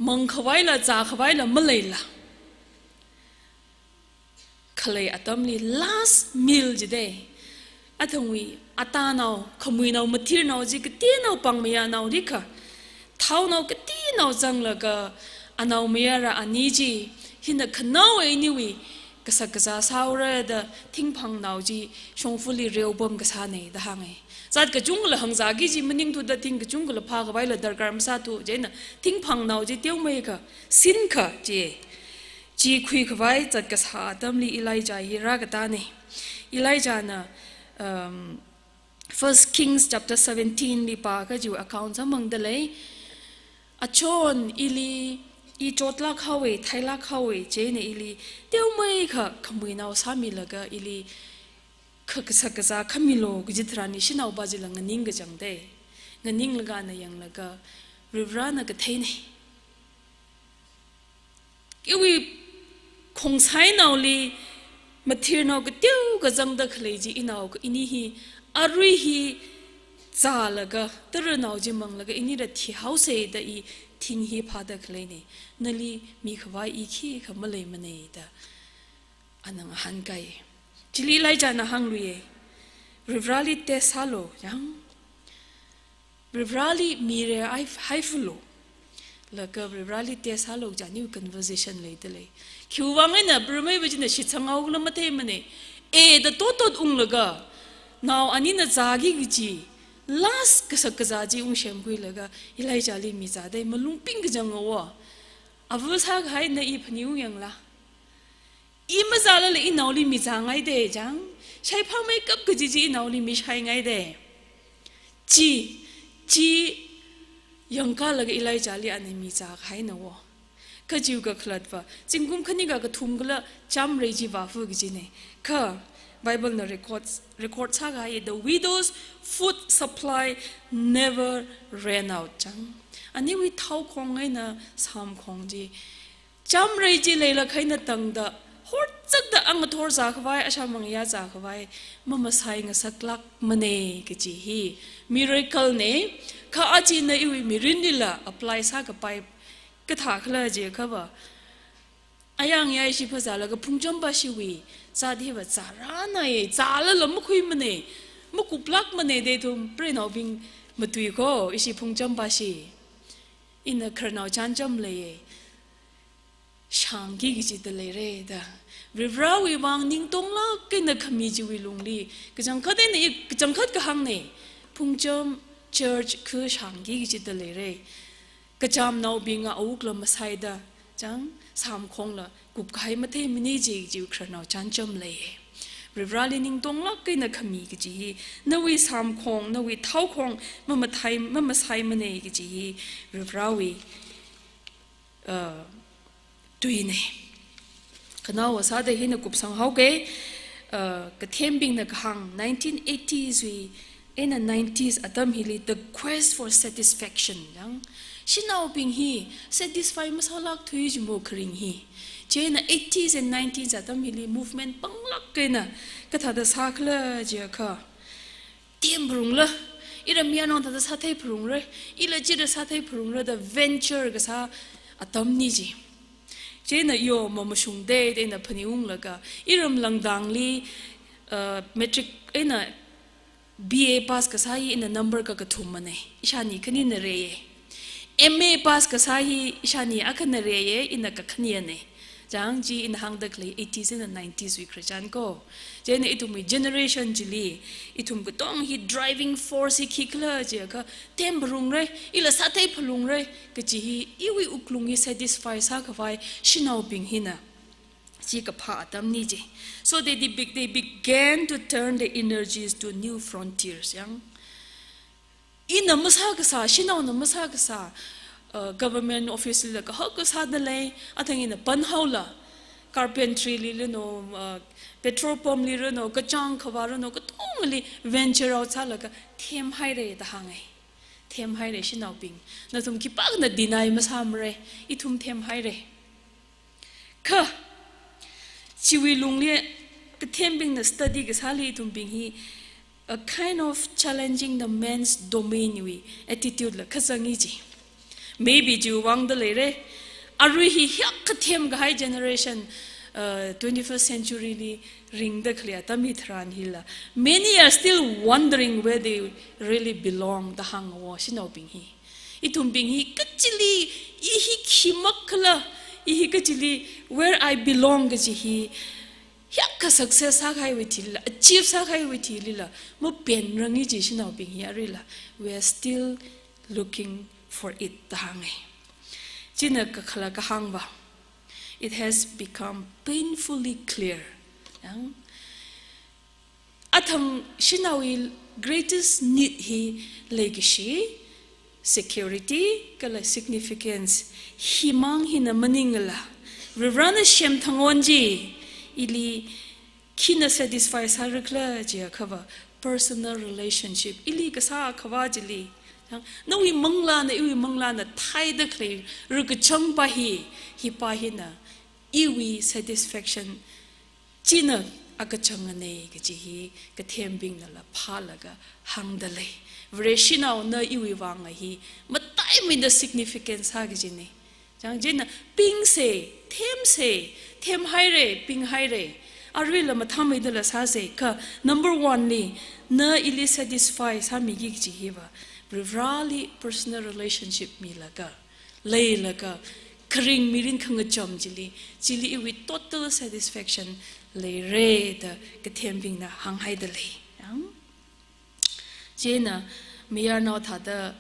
mangkhavaila zākhavaila maleila khalei atamli, last meal chida, athangwui atanao, khamuinao, mathirnao chi kateonao pāngmayanao rikha, thaonao kateonao zanglaga, anaomayara ani chi, hina khanaowa iniwui kasak kazā sāhaora da thingphangnao chi shongfali reopam kasāna da hānga. Zat kachungkhala hāngzāki kaji maningthuda thing kachungkhala phākhavaila darkar masāthu, chieina thingphangnao chi teomeikha, sinkha chi, chi khuikhavai zat kasā atamli Elijah hi rākatana. Elijahna, um, First Kings chapter seventeen li pākha chiwui account sāmangda lei. Achon, ili, i chotlāk haowa, thailāk haowa, chieina ili teomeikha khamuinao sāmilaga ili kha kasak kazā khamilu kaji tharan hi shanaopa chila nganing kachangda, nganinglaga ana yanglaga, Varivarana katheina. Iwui khongsainaoli mathirnao kateo kazangda khalei chi inao, ini hi, arui hi zālaga, taranao chi manglaga inila thihaosa da i thing hi phāda khaleina. Nali mikhavai i khikha maleimana da ana ngahānkai. Chili Elijahna hāngluiya, Varivarali test sālu, yang, Varivarali mira hai, haifalu. Laga Varivarali test sālu kaja aniwui conversation leida lei. Khiwui vang eina rameiva china shitsanghaokhala matheimana. E da totot unglaga, nao anina zāki kaji, last kasak kazā chi ungsemkhuilaga, Elijahli mizāda malung ping kachang ngawo. Ava sākahaina i phaningung yanglu. I mazālala inaoli mizāngaida chang, shaiphāmeikap kaji chi inaoli mishaingaida. Chi, chi yangkalaga Elijahli ana mizākahaina wo. Kha chiwui kakhalatva, zingkum khani kakathum kala chamrei chi vāfa kajina. Kha Bible na record, record sākahai, the widow's food supply never ran out chang. Aniwui thaokhong eina samkhong chi chamrei chi leilakha eina tangda, horzakda angathor zākhavai, ashāmangya zākhavai, mamasai ngasaklākmana kaji hi miracle na. Kha achina iwui mirinlila apply sākapai kathākhala jiakhava, ayang yai ishi phazālaga phungcham bashiwui zat hiva zārānai, zālala makhuimana, makuplākmana da ithum preinaobing matui ko, ishi phungcham bashi. Ina khararnao chānjam leiya. Shāngki kachida leira da. Varivarawui vang ningtonglāk eina khami chiwui lungli, kachangkhat eina i, kachangkhat kahāngna. Phungcham church kha shāngki kachida leira. Kachamnaobinga awukla masaida, chang, samkhongla kupkahai matheimana ji, chiwui khararnao chānjam leiya. Varivarali ningtonglāk eina khami kaji hi, nawui samkhong, nawui thaokhong mamathai, mamasaimana kaji hi, Varivarawui, uh, tuina. Khanaowa sāda hina kupsanghaoga, uh, kathembingna kahāng, nineteen eighties wui eina nineties atam hili, the quest for satisfaction, yang, shanaobing hi satisfy masālākthui jimo kharing hi. Chieina eighties and nineties atam hili movement panglāk eina kathāda sākhala jiakha, themphalungra, ira mi anong thāda sātheiphalungra, ila chira sātheiphalungra da venture kasā atamna ji. Chieina yo mamashungda da ina phaningunglaga, iram Langdangli, uh, matric eina B A pass kasā hi ina number kakathumana, ishāni khanina reiya. M A pass kasā hi ishāni akhana reiya, ina kakhaniyana. Chang, chi ina hāngda khalei eighties eina nineties wui khararchan ko. Chieina ithumwui generation chili, ithum katong hi driving force hi khikhala jiakha, themphalungra, ila sātheiphalungra kaji hi, iwui wuklung hi satisfy sākhavai shanaobing hina. Chi kaphā atamna ji. So they, they, be-, they began to turn their energies to new frontiers, yang. Ina masā kasā, shanaona masā kasā, uh, government office lila kahak kasā dalei, athang ina panhaola, carpentry li ranu, uh, petrol pump li ranu, kachāng khavā ranu, katongli venture out sālaga themhaira da hānga. Themhaira shanaobing. Nathum khipākhana deny masāmara, ithum themhaira. Kha, chiwui lungli kathembingna study kasāli ithumbing hi, a kind of challenging the man's domain wui attitude la kazang i ji. Maybe chiwui vang da leira. Arui hi hiyākha themkahai generation, uh, twenty-first century li ringda khalei atam hitharan hila, many are still wondering where they really belong da hānga wo shanaobing hi. Ithumbing hi kachili, i hi khi makhala, i hi kachili, where I belong kaji hi, hiyākha success sākahaiwui thilila, achieve sākahaiwui thilila, mapenrang i ji shanaobing hi aruila, we are still looking for it da hānga. China kakhala kahāngva, it has become painfully clear. Yang, athang shanaowui greatest need hi leikashi, security, kala significance, himang hina maningla, Varivarana semthang won chi, ili khina satisfy sārakhala jiakhava, personal relationship, ili kasā khavā chili, yang, nawui manglāna, iwui manglāna thaida khalei rukachang pa hi, hi pa hina, iwui satisfaction china akachangana kaji hi kathembingnala phālaga hāngda lei. Vareshinao na iwui vang hi mataimeida significance sā kajina. Chang china pingsa, themsa, themhaira, pinghaira. Aruila mathāmeidala sāsa, kha number one li, na ili satisfy sāmiki kaji hiva, Varivarali personal relationship milaga, leilaga, kharing mirin khangacham chili, chili iwui total satisfaction leira da kathembingna hānghaida lei. Yang? China mayarnao thāda,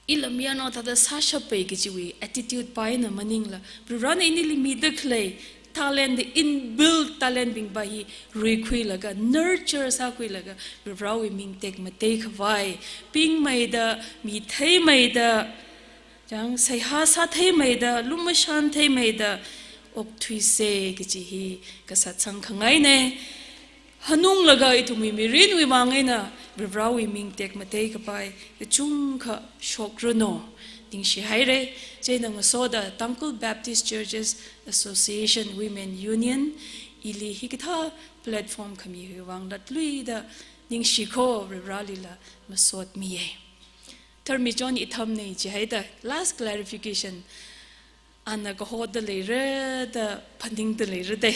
ila mayarnao thāda sāshappai kajiwui attitude pa eina maningla, Varivarana inili mida khalei talent, the inbuilt talent bing pa hi ruikhuilaga, nurture sākhuilaga, Varivarawui ming tekmatei khavai, pingmeida, mi theimeida, yang, seihā sātheimeida, lumashan theimeida, okthuisa kaji hi kasā chang khangaina. Hanunglaga ithumwui mirinwui vang eina Varivarawui ming tekmatei kapai kachungkha shokranu. Ningshihaira, china ngasoda Tangkhul Baptist Churches Association Women Union ili hikathā platform khamiwui vang latluida ningshi kho Varivaralila masotmiya. Tharmi chon ithumna jihaida, last clarification. Ana kahoda leira da, phaningda leira da.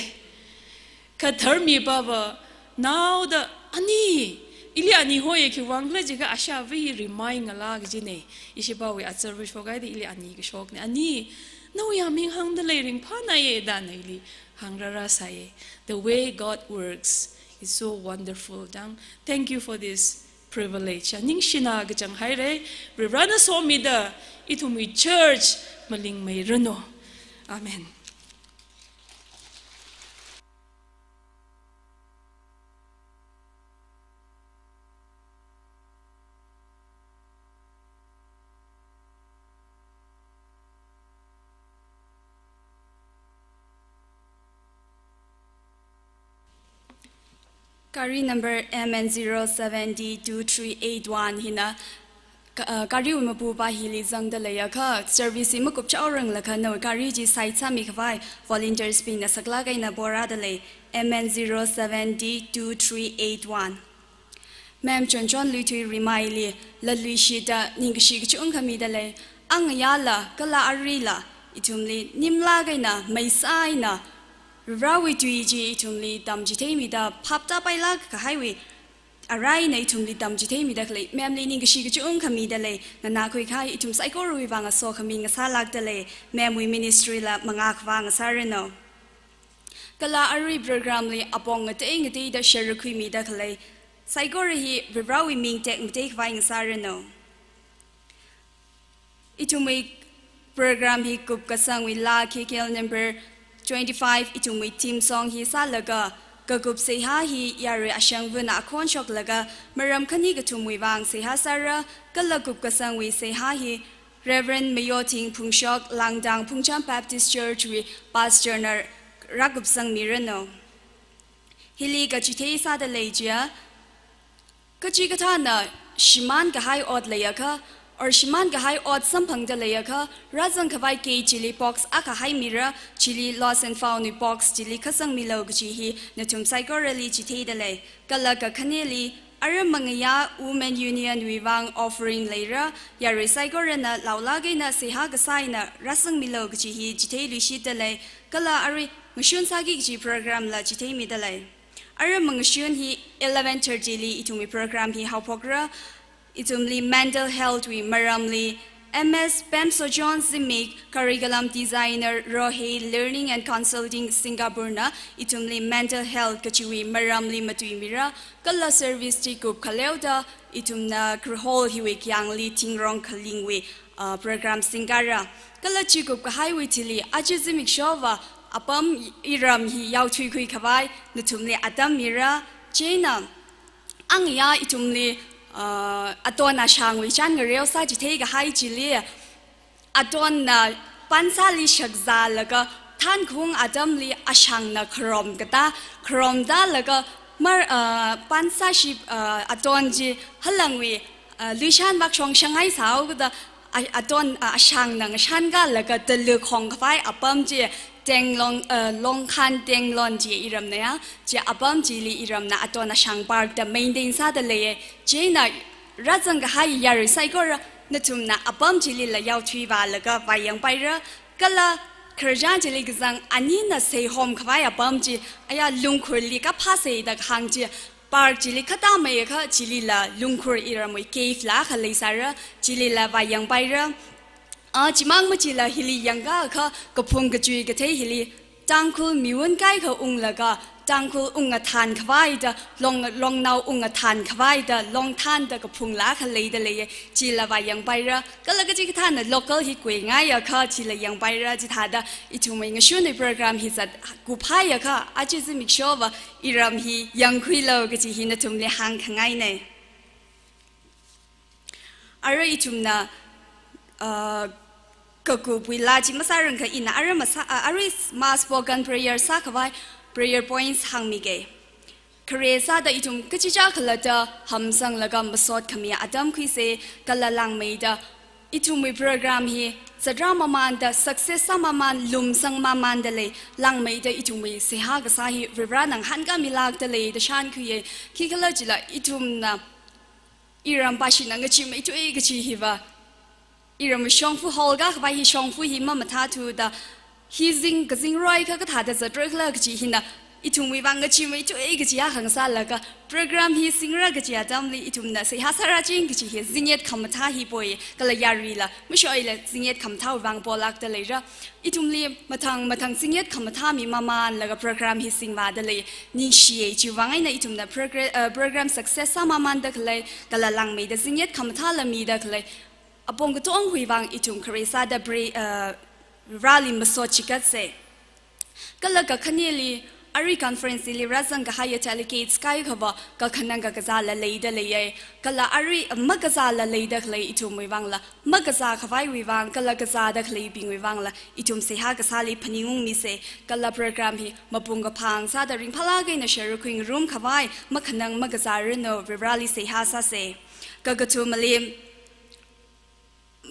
Kha tharmi pava naoda ani, ili ani hoya khiwui vang khala jiakha ashāvā hi remind ngala kajina. Ishi pawui atsarva shokhaida ili ani kashokna. Ani, nawui aming hāngda lei ringphānaya da ana ili hāngrāra sāya. The way God works is so wonderful. Dang, thank you for this privilege. Ningshina kachang haira, Varivarana somida ithumwui church malingmeiranu. Amen. Gari number M N zero seven D two three eight one hina, ka-, uh, gariwui mapupa hili zangda leiakha, service hi makupchaoranglakha nawui gari chi side sāmi khavai volunteers bingna saklāk eina porāda lei, M N zero seven D two three eight one. Ma'am Chonchon Luithui Rimeili latluishida ningkashi kachungkha mida lei, angayāla kala aruila ithumli nimlāk eina meisā eina Varivarawui tui chi ithumli tamchitheimida phaptāpailāk kahaiwui arai eina ithumli tamchitheimida khalei ma'amli ningkashi kachungkha mida lei, nganākhui kahai ithum saikorawui vang sokhami ngasālākda lei, ma'amwui ministry la mangā khavā ngasāranu. Kala arui program li apong ngatei ngateida share khuimida khalei saikora hi Varivarawui ming tekmatei khavai ngasāranu. Ithumwui program hi kupkasangwui laa K K L number twenty-five ithumwui theme song hi sālaga, kakup seihā hi yarui ashangvana akhon shoklaga, maram khani kathumwui vang seihā sāra, kala kupkasangwui seihā hi Reverend Mayoting Phungshok, Langdang Phungcham Baptist Church wui Pastor na rākupsangmiranu. Hili kachithei sāda lei chiya, kachikathāna shimān kahai ot leiakha, or shimān kahai ot samphangda leiakha, rāzang khavai gate chili box akha haimira, chili Lost and Found wui box chili khasangmilu kachi hi nathum saikorali chitheida lei. Kala kakhaneli, aram mangayā Women Union wui vang offering leira, yarui saikorana laolāk eina seihā kasā eina rāsangmilu kachi hi chitheiluishitda lei. Kala arui ngashun sāki kachi program la chitheimida lei. Aram mangashun hi eleven thirty li ithumwui program hi haophokra. Ithumli mental health wui maramli M S Pamsojon Zimik, Curriculum Designer, Rohei Learning and Consulting, Singapore na ithumli mental health kachiwui maramli matuimira, kala service chi kup khaleoda ithumna Kruhol hiwui kayāngli thingrong khalingwui, uh, program singkara. Kala chi kup kahaiwui thili aja zimiksho va apam iram hi yaothuikhui khavai nathumli atam mira, chieina angayā ithumli, uh, aton ashangwui chān ngareo sā chithei kahai chili, atonna pansāli shakzālaga thankhung atamli ashangna kharom katā, kharomda laga mar, uh, pansā shi, uh, aton chi halangwui, uh, luishan vak shong shangai sāhaokada, a-, aton, a-, ashangna ngashankalaga talu khong khavai apam chi Tenglong, uh, Longkhan Tenglong chi iramna ya, chi apam chili iramna aton ashang park da maintain sāda leiya, chieina rāzang kahai yarui saikora nathumna apam chilila yaothuivālaga vāyangpaira, kala khararchan chili kazang anina seihom khavai apam chi, aya lungkhurli kaphā seida kahāng chi, park chili khatameiakha chilila lungkhur iramwui cave la khalei sāra, chilila vāyangpaira. A, chimang machila hili yangakha kaphung kachui kathei hili Tangkhul miwun kaikha unglaga, Tangkhul ungathan khavaida, Long, Longnao ungathan khavaida, Longthan da kaphung la khaleida leiya, chila vāyangpaira. Kala kachikathāna local hi kuingaiakha chila yangpaira, chithāda ithumwui ngashunwui program hi zat kuphaiakha, aja zimiksho va iram hi yangkhuilu kachi hi nathumli hāngkhangaina. Arui ithumna, uh, kakupwui laa chi masārangkha ina arui masā, uh, arui ma spoken prayer sākhavai prayer points hāngmige. Khare sāda ithum kachichā khalatta hamsanglaga masot khami atam khuisa, kala langmeida ithumwui program hi zatra mamanda, success sāmaman, lumsang mamanda lei, langmeida ithumwui seihā kasā hi Varivarana ngahānkāmilākda lei da shānkhuiya. Khikhalajila ithumna iram pashina ngacheemeithui kachi hiva, iram shongfa hall kakhavai hi shongfa hi mamathāthuda, hi zing kazingroi kha kathāda zatroi khala kachi hina, ithumwui vang ngacheemeithui kachi akha ngasālaga, program hi singra kachi atamli ithumna seihā sārāching kachi hi zingyet khamathā hi poi, kala yaruila mashoila zingyet khamathāwui vang polākda leira. Ithumli mathang mathang zingyet khamathā mimamanlaga program hi singvāda lei, ningshiya. Chiwui vang eina ithumna progr-, uh, program success sāmamanda khalei, kala langmeida zingyet khamathāla mida khalei, apong katongawui vang ithum khare sāda bre-, uh, Vareli masot chigatsa. Kala kakhaneli, arui conference li rāzang kahaiya delegates kaikhava kakhanang kakazāla leida leiya. Kala arui makazāla leida khalei ithumwui vangla, makazā khavaiwui vang, kala kazāda khaleibingwui vangla ithum seihā kasāli phaningungmisa. Kala program hi mapung kaphā sāda ringphālāk eina sharuk khuingarum khavai, makhanang makazāranu, Vareli seihā sāsa. Kakathumali,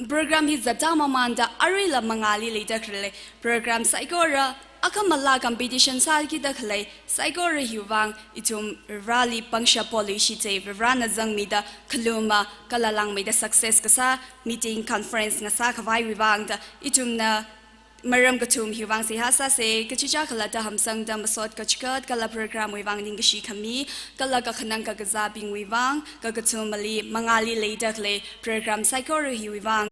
program hi zatda mamanda aruila mangāli leida khalei program saikora, akhamala competition sākida khalei saikora hiwui vang ithum Vareli pangshap poluishitsa. Varena zangmida khaluma kala langmeida success kasā meeting conference ngasā khavaiwui vangda ithumna maram kathum hiwui vang seihā sāsa. Kachichā khalatta hamsangda masot kachigat kala program wui vang ningkashi khami, kala kakhanang kakazābingwui vang, kakathumali mangāli leida khalei program saikora hiwui vang.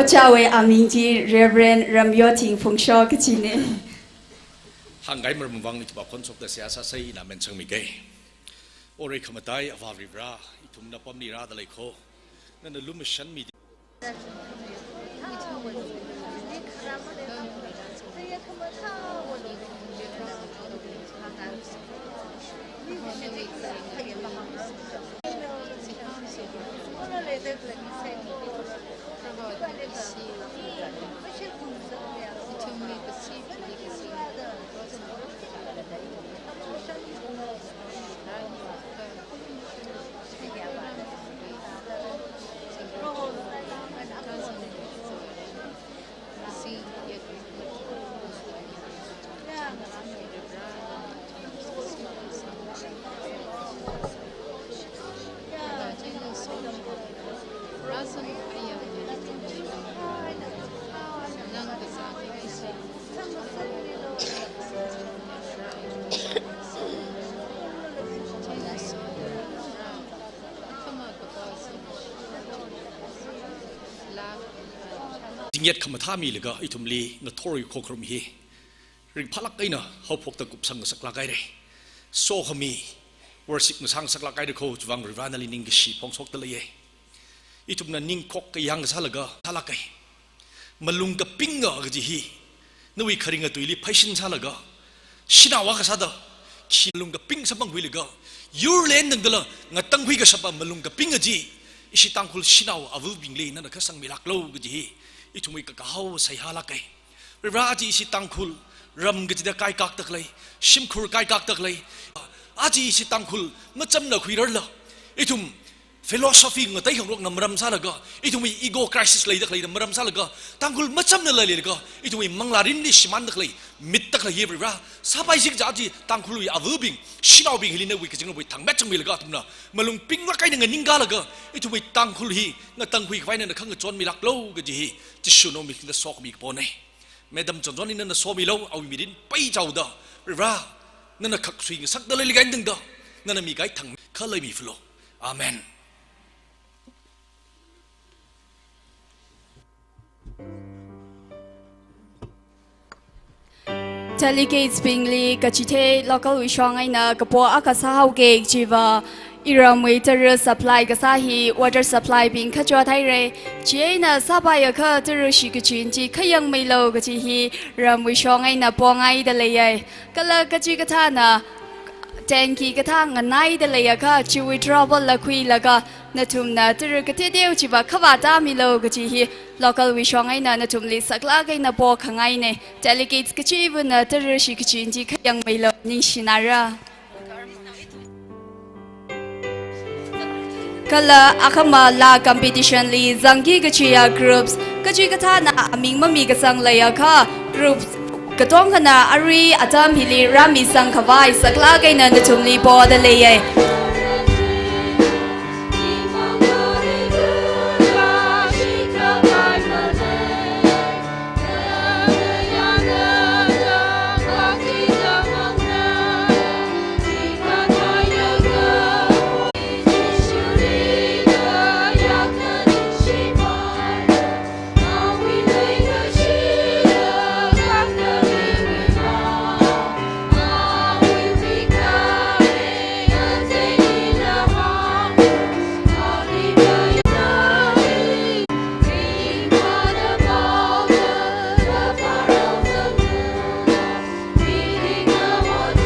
Chawui aming chi Reverend Ramyothing Phungshok kachina. Hāngkahai maram vang ithum akhon shokta seihā sāsei, ina men changmikei. Ore khamatai Avā Varivara, ithum napamli rāda lei kho. Nana lumashanmi Zingyat khamathā milaga ithumli ngathor khorum hi ringphālāk eina haophokta kupsang ngasaklāk haira. Sokhami worship ngasā ngasaklāk haira kho, chiwui vang Varivara nali ningkashi phongshokta leiya. Ithumna ningkhok kayāng sālaga sālāka. Malung kapinga kaji hi nawui kharing atuili pheisin sālaga, shanao akha sāda, khi malung kaping samphangkhuilaga, yurli eina tangdala ngatangkhui kashapa malung kaping kaji, ishi Tangkhul shanao avabingli nana khasangmilāklu kaji hi ithumwui kakahao seihālāka. Varivara, aja ishi Tangkhul ram kachida kaikakta khalei, shimkhur kaikakta khalei, aja ishi Tangkhul machamna khuirarla, ithum philosophy ngatei khangarokna maram sālaga, ithumwui ego crisis leida khaleina maram sālaga, Tangkhul machamna leilaga, ithumwui manglārinli shimānda khalei, mitta khalei hi Varivara, sāpai sik ja aja Tangkhulwui avabing, shanaobing hili nawui kazingramwui thangmet changmilaga athumna malung pinglāk eina nganingkalaga, ithumwui Tangkhul hi ngatangkhui khavai nana khangachon milāklu kaji hi Jishu nawui mingli sokhami kapona. Madam Chonchon hi nana somilu, awui mirin peichaoda, Varivara, nana khaksui ngasakta leilāk eina tangda, nana mikahai thangmet khalei mifalu. Amen. Delegates bingli kachithei local wui shong eina kapo akha sāhaoki, chiva iramwui tara supply kasā hi water supply bing kachot haira. Chieina sāpaiakha tara shikachin chi khayangmeilu kaji hi ramwui shong eina pongaida leiya. Kala kachikathāna tanki kathā nganaida leiakha chiwui trouble la khuilaga nathumna tara kateoteo chiva khavātā milu kaji hi local wui shong eina nathumli saklāk eina pokhangaina. Delegates kachivana tara shikachin chi khayangmeilu, ningshinara. Kala akhama laa competition li zangki kachiya groups kachikathāna aming mamikasang leiakha groups katongkhana arui atam hili rāmisang khavai saklāk eina nathumli poda leiya.